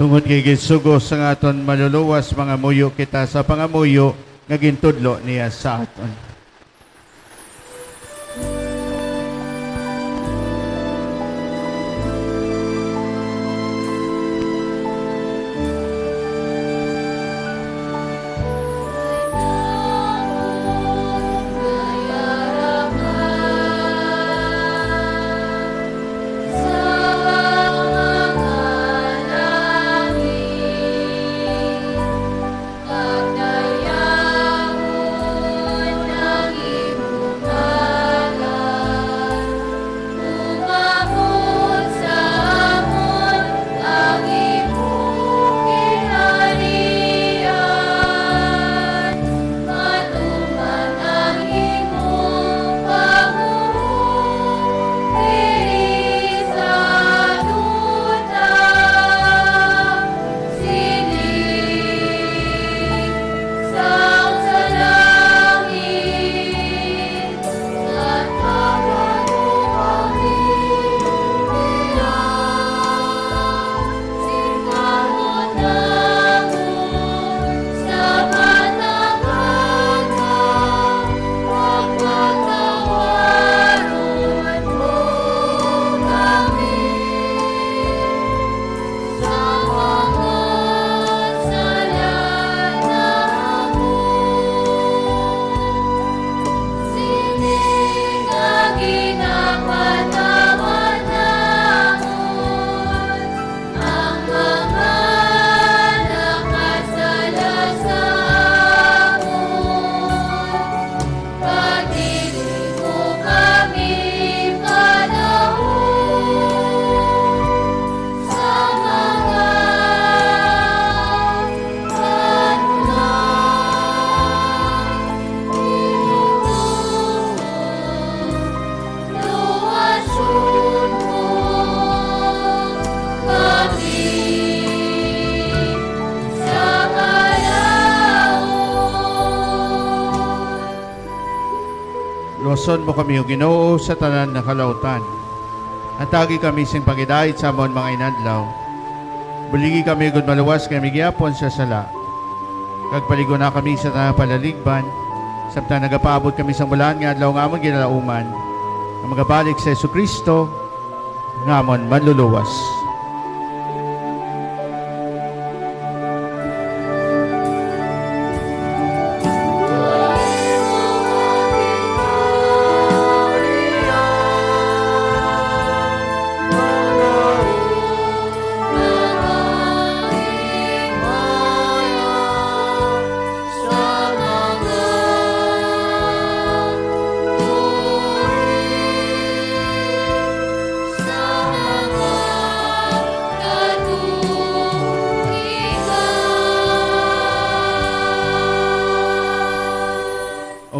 Tungod kay ginsugo sang aton Manluluwas, mangamuyo kita sa pangamuyo nga gintudlo niya sa aton. Luwason mo kami, O Ginoo, sa tanan nga kalautan. Hatagi kami sing paghidait sa amon mga inadlaw. Buligi kami gud maluwas kami gihapon sa sala. Kag palig-una kami sa tanan nga palaligban, samtang nagapaabot kami sa bulan nga adlaw nga amon ginalauman, nga magabalik si Jesu-Cristo, nga amon Manluluwas.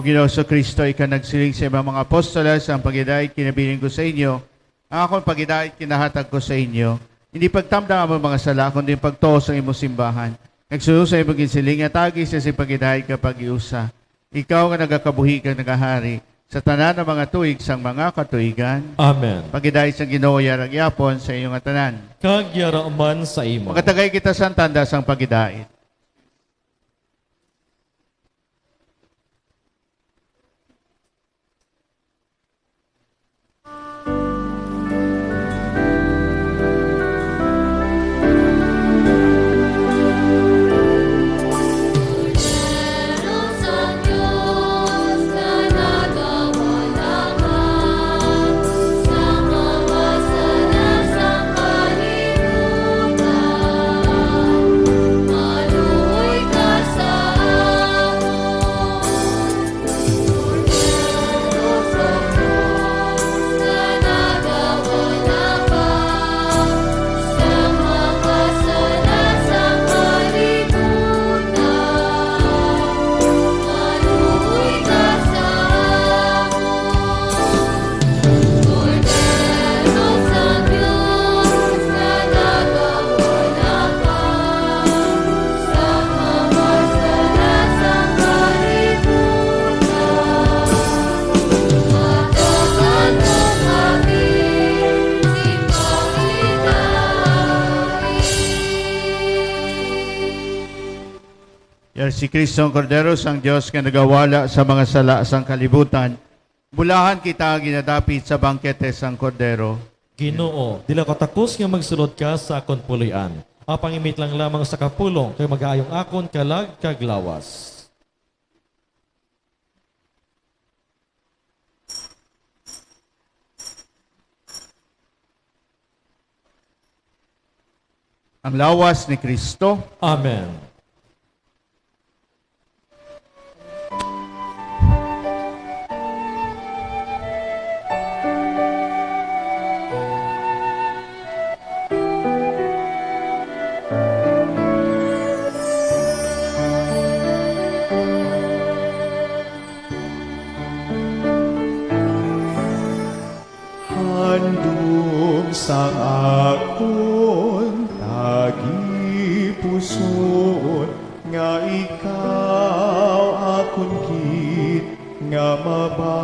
Ginoong Jesu-Cristo, ikaw nagsiling sa imong mga apostoles: "Ang paghidait kinabilin ko sa inyo, ang akon paghidait kinahatag ko sa inyo. Indi pagtamda ang amon mga sala, kundi ang pagtuo sa imong simbahan. Nagsuno sa imong ginsiling nga taagi siya sing paghidait kag paghiusa. Ikaw nga nagakabuhi kag nagahari sa tanan nga mga tuig sang mga katuigan." Amen. Paghidait sang Ginoo yara gihapon sa inyo nga tanan. Kag yara man sa imo. Magatagay kita sang tanda sang paghidait. Yari si Cristo, ang Kordero sang Dios, nga nagawala sa mga sala sang kalibutan. Bulahan kita nga ginadapit sa bangkete sang Kordero. Ginoo, dili ako takos nga magsulod ka sa akon puloy-an, apang imit lang lamang sa kapulong, kag magaayo ang akon kalag kag lawas. Ang lawas ni Cristo. Amen. Handom sang akon tagipusoon, nga ikaw akon gid nga mabaton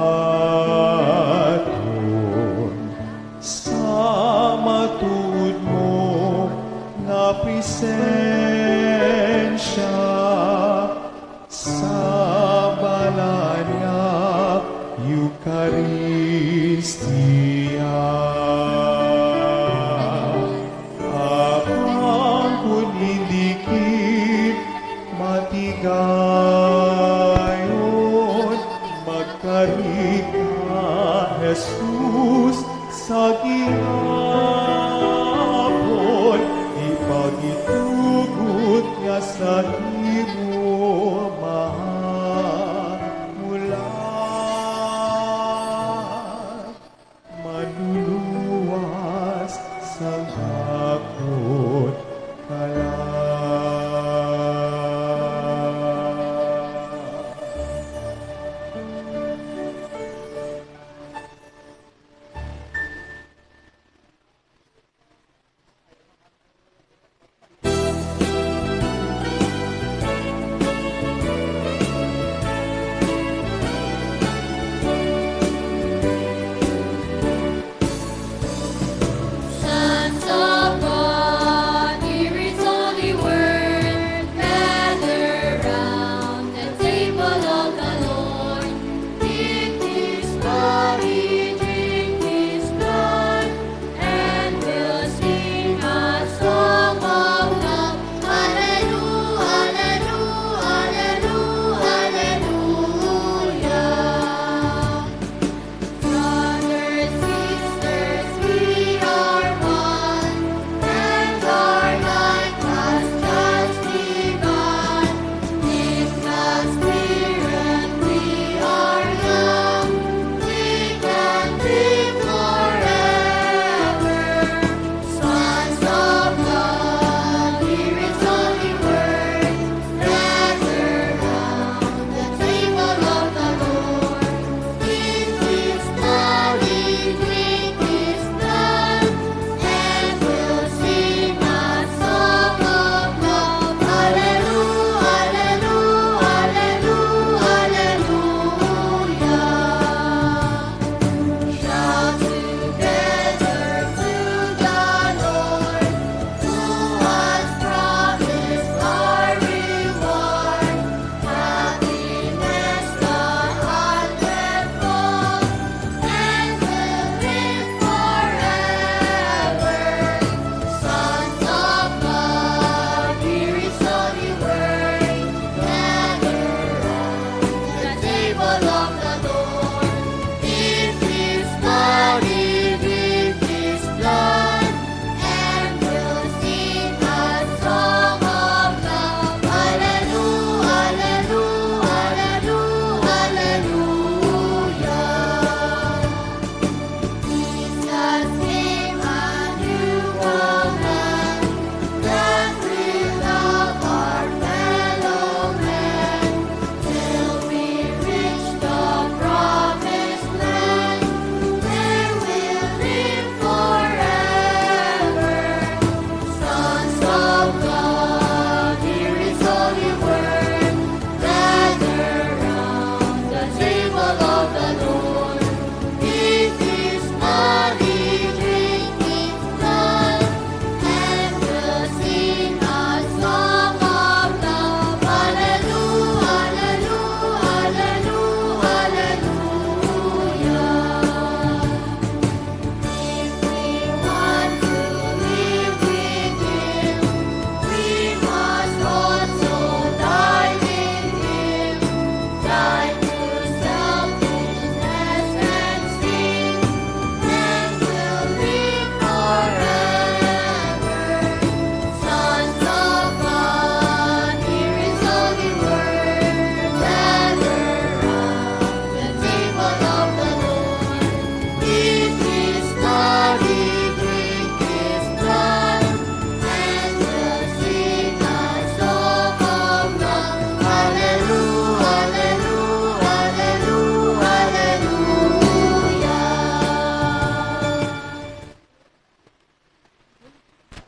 sa matuod mo nga presensya. Sa balaan nga Eukaristia, apang kon indi gid matigayon, magkari ka, Jesus, sa gihapon, ipagitugot nga sa imo mahamulan, manluluwas sang akon kalag.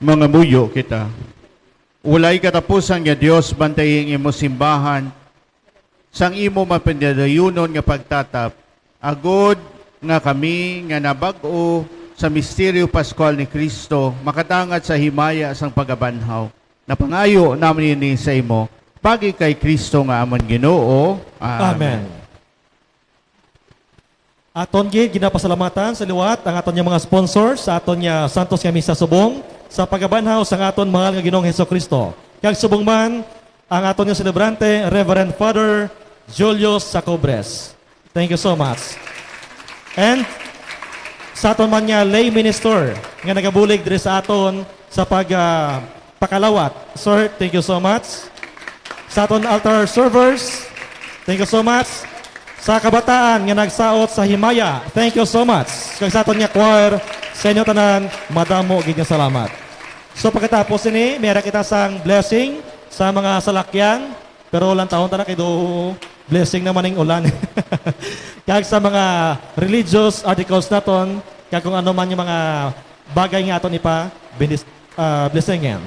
Mangamuyo kita. Walay katapusan nga Dios, bantayi ang imo simbahan sang imo mapinadayunon nga pagtatap, agod nga kami nga nabag-o sa misteryo pascual ni Cristo makadangat sa himaya sang pagabanhaw. Napangayo namin ini sa imo, paagi kay Cristo nga amon Ginoo. Amen. Amen. Aton gid ginapasalamatan sa liwat ang aton nga mga sponsors sa aton nga santos nga misa subong sa pagabanhaw sang aton mahal nga Ginoong Hesukristo. Kag subong man ang aton nga selebrante, Reverend Father Julius Sacobres. Thank you so much. And sa aton man nga lay minister nga nagabulig diri sa aton sa pag, ah, pakalawat. Sir, thank you so much. Sa aton altar servers, thank you so much. Sa kabataan nga nagsaot sa himaya, thank you so much. Kag sa aton nga choir, sa inyo tanan, madamo gid nga salamat. So pagkatapos ini, may ara kita sang blessing sa mga salakyan, pero lantawon ta na kay do blessing naman ning ulan. Kag sa mga religious articles naton, kag kung ano man yung mga bagay nga aton ipa bindis-, ah, blessingan.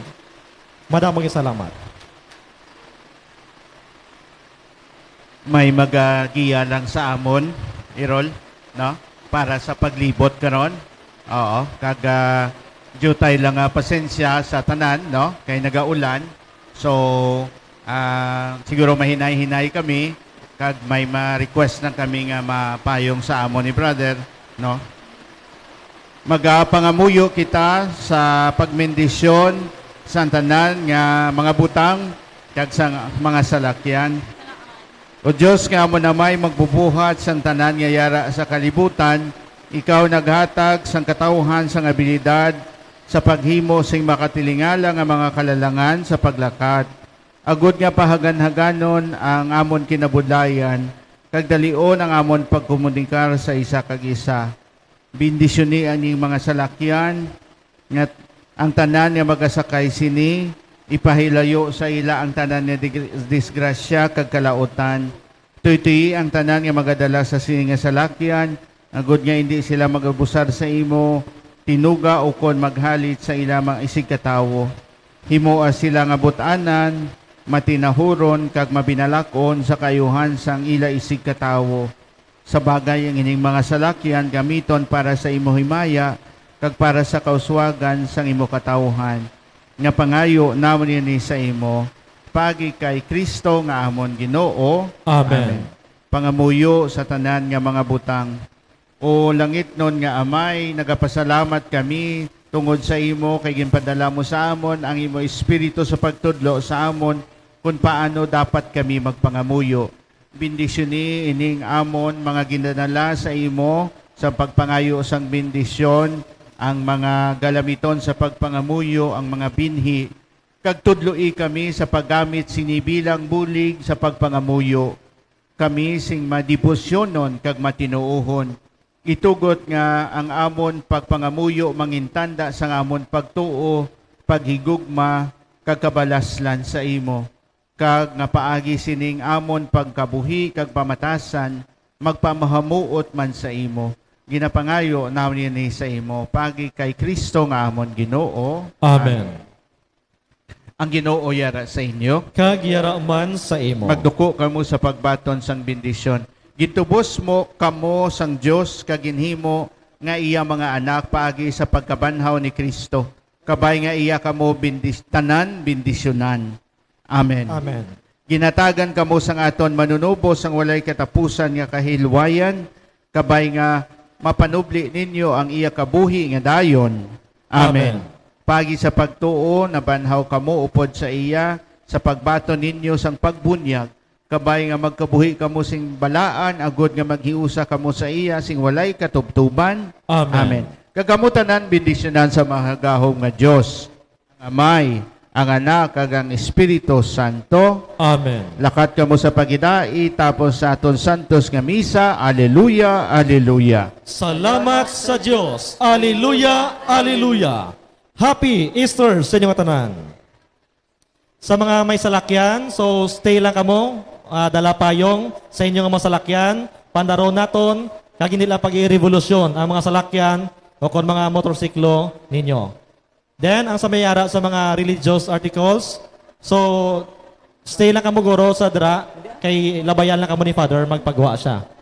Madamo nga salamat. May magagiya lang sa amon, Errol, no? Para sa paglibot karon. Oo, kag, ah, due tayo lang nga pasensya sa tanan, no? Kay nagaulan. So, ah, siguro mahinay-hinay kami, kag may ma-request lang kami nga mapayong sa amon ni brother, no? Magapangamuyo kita sa pagmendisyon sa tanan nga mga butang kag sa mga salakyan. O Dios nga amo na may magbubuhat sang tanan nga yara sa kalibutan, ikaw naghatag sang katawhan sang abilidad sa paghimo sing makatilingala nga mga kalalangan sa paglakat, agud nga pahaganhaganon ang amon kinabudlayan, kag dalion ang amon pagkomunikar sa isa kag isa. Bendisyoni ang iyang mga salakyan, nga ang tanan nga magasakay sini, ipahilayo sa ila ang tanan nga dig-, disgrasya kag kalautan. Tuytoyi ang tanan nga magadala sa sini nga salakyan, agud nga indi sila mag-abusar sa imo tinuga ukon maghalit sa ila mga isigkatawo. Himoa sila nga but-anan, matinahuron, kag mabinalak-on sa kaayuhan sang ila isigkatawo. Sa bagay, ang ining mga salakyan gamiton para sa imo himaya kag para sa kauswagan sang imo katawuhan, nga pangayo namon ini sa imo, paagi kay Cristo nga amon Ginoo. Amen. Amen. Pangamuyo sa tanan nga mga butang. O langitnon nga Amay, nagapasalamat kami tungod sa imo kay ginpadala mo sa amon ang imo Espiritu sa pagtudlo sa amon kon paano dapat kami magpangamuyo. Bendisyoni ining amon mga ginadala sa imo sa pagpangayo sang bendisyon, ang mga galamiton sa pagpangamuyo, ang mga binhi, kag tudloi kami sa paggamit sini bilang bulig sa pagpangamuyo. Kami sing madebosyonon kag matinuohon. Itugot nga ang amon pagpangamuyo mangintanda sang amon pagtuo, paghigugma, kag kabalaslan sa imo, kag nga paagi sining amon pagkabuhi kag pamatasan, magpamahamuot man sa imo. Ginapangayo namon ini sa imo, paagi kay Cristo nga amon Ginoo. Amen. Amen. Ang Ginoo yara sa inyo. Kag yara man sa imo. Magduko kamo sa pagbaton sang bendisyon. Gintubos mo kamo sang Dios kag ginhimo nga iya mga anak paagi sa pagkabanhaw ni Cristo, kabay nga iya kamo bendis-, tanan bendisyonan. Amen. Amen. Ginhatagan kamo sang aton Manunubos sang walay katapusan nga kahilwayan, kabay nga mapanubli ninyo ang iya kabuhi nga dayon. Amen. Amen. Paagi sa pagtuo, nabanhaw kamo upod sa iya sa pagbaton ninyo sang pagbunyag, kabay nga magkabuhi kamo sing balaan, agod nga maghiusa kamo sa iya sing walay katubtoban. Amen. Amen. Kag kamo tanan bendisyonan sa mahagahom nga Dios. Ang Amay, ang Anak, kag ang Espiritu Santo. Amen. Lakat kamo sa paghidait, tapos sa aton santos nga misa. Aleluya, aleluya. Salamat sa Dios. Aleluya, aleluya. Happy Easter sa inyo nga tanan. Sa mga may salakyan, so stay lang kamo, ah, dala payong sa inyo nga mga salakyan, pandaron naton, kag hindi lang pag-irevolusyon ang mga salakyan o kon mga motorsiklo ninyo. Then, ang sa may ara sa mga religious articles, so, stay lang kamo guro sa dra, kay labayan lang kamo ni Father, magpagwa siya.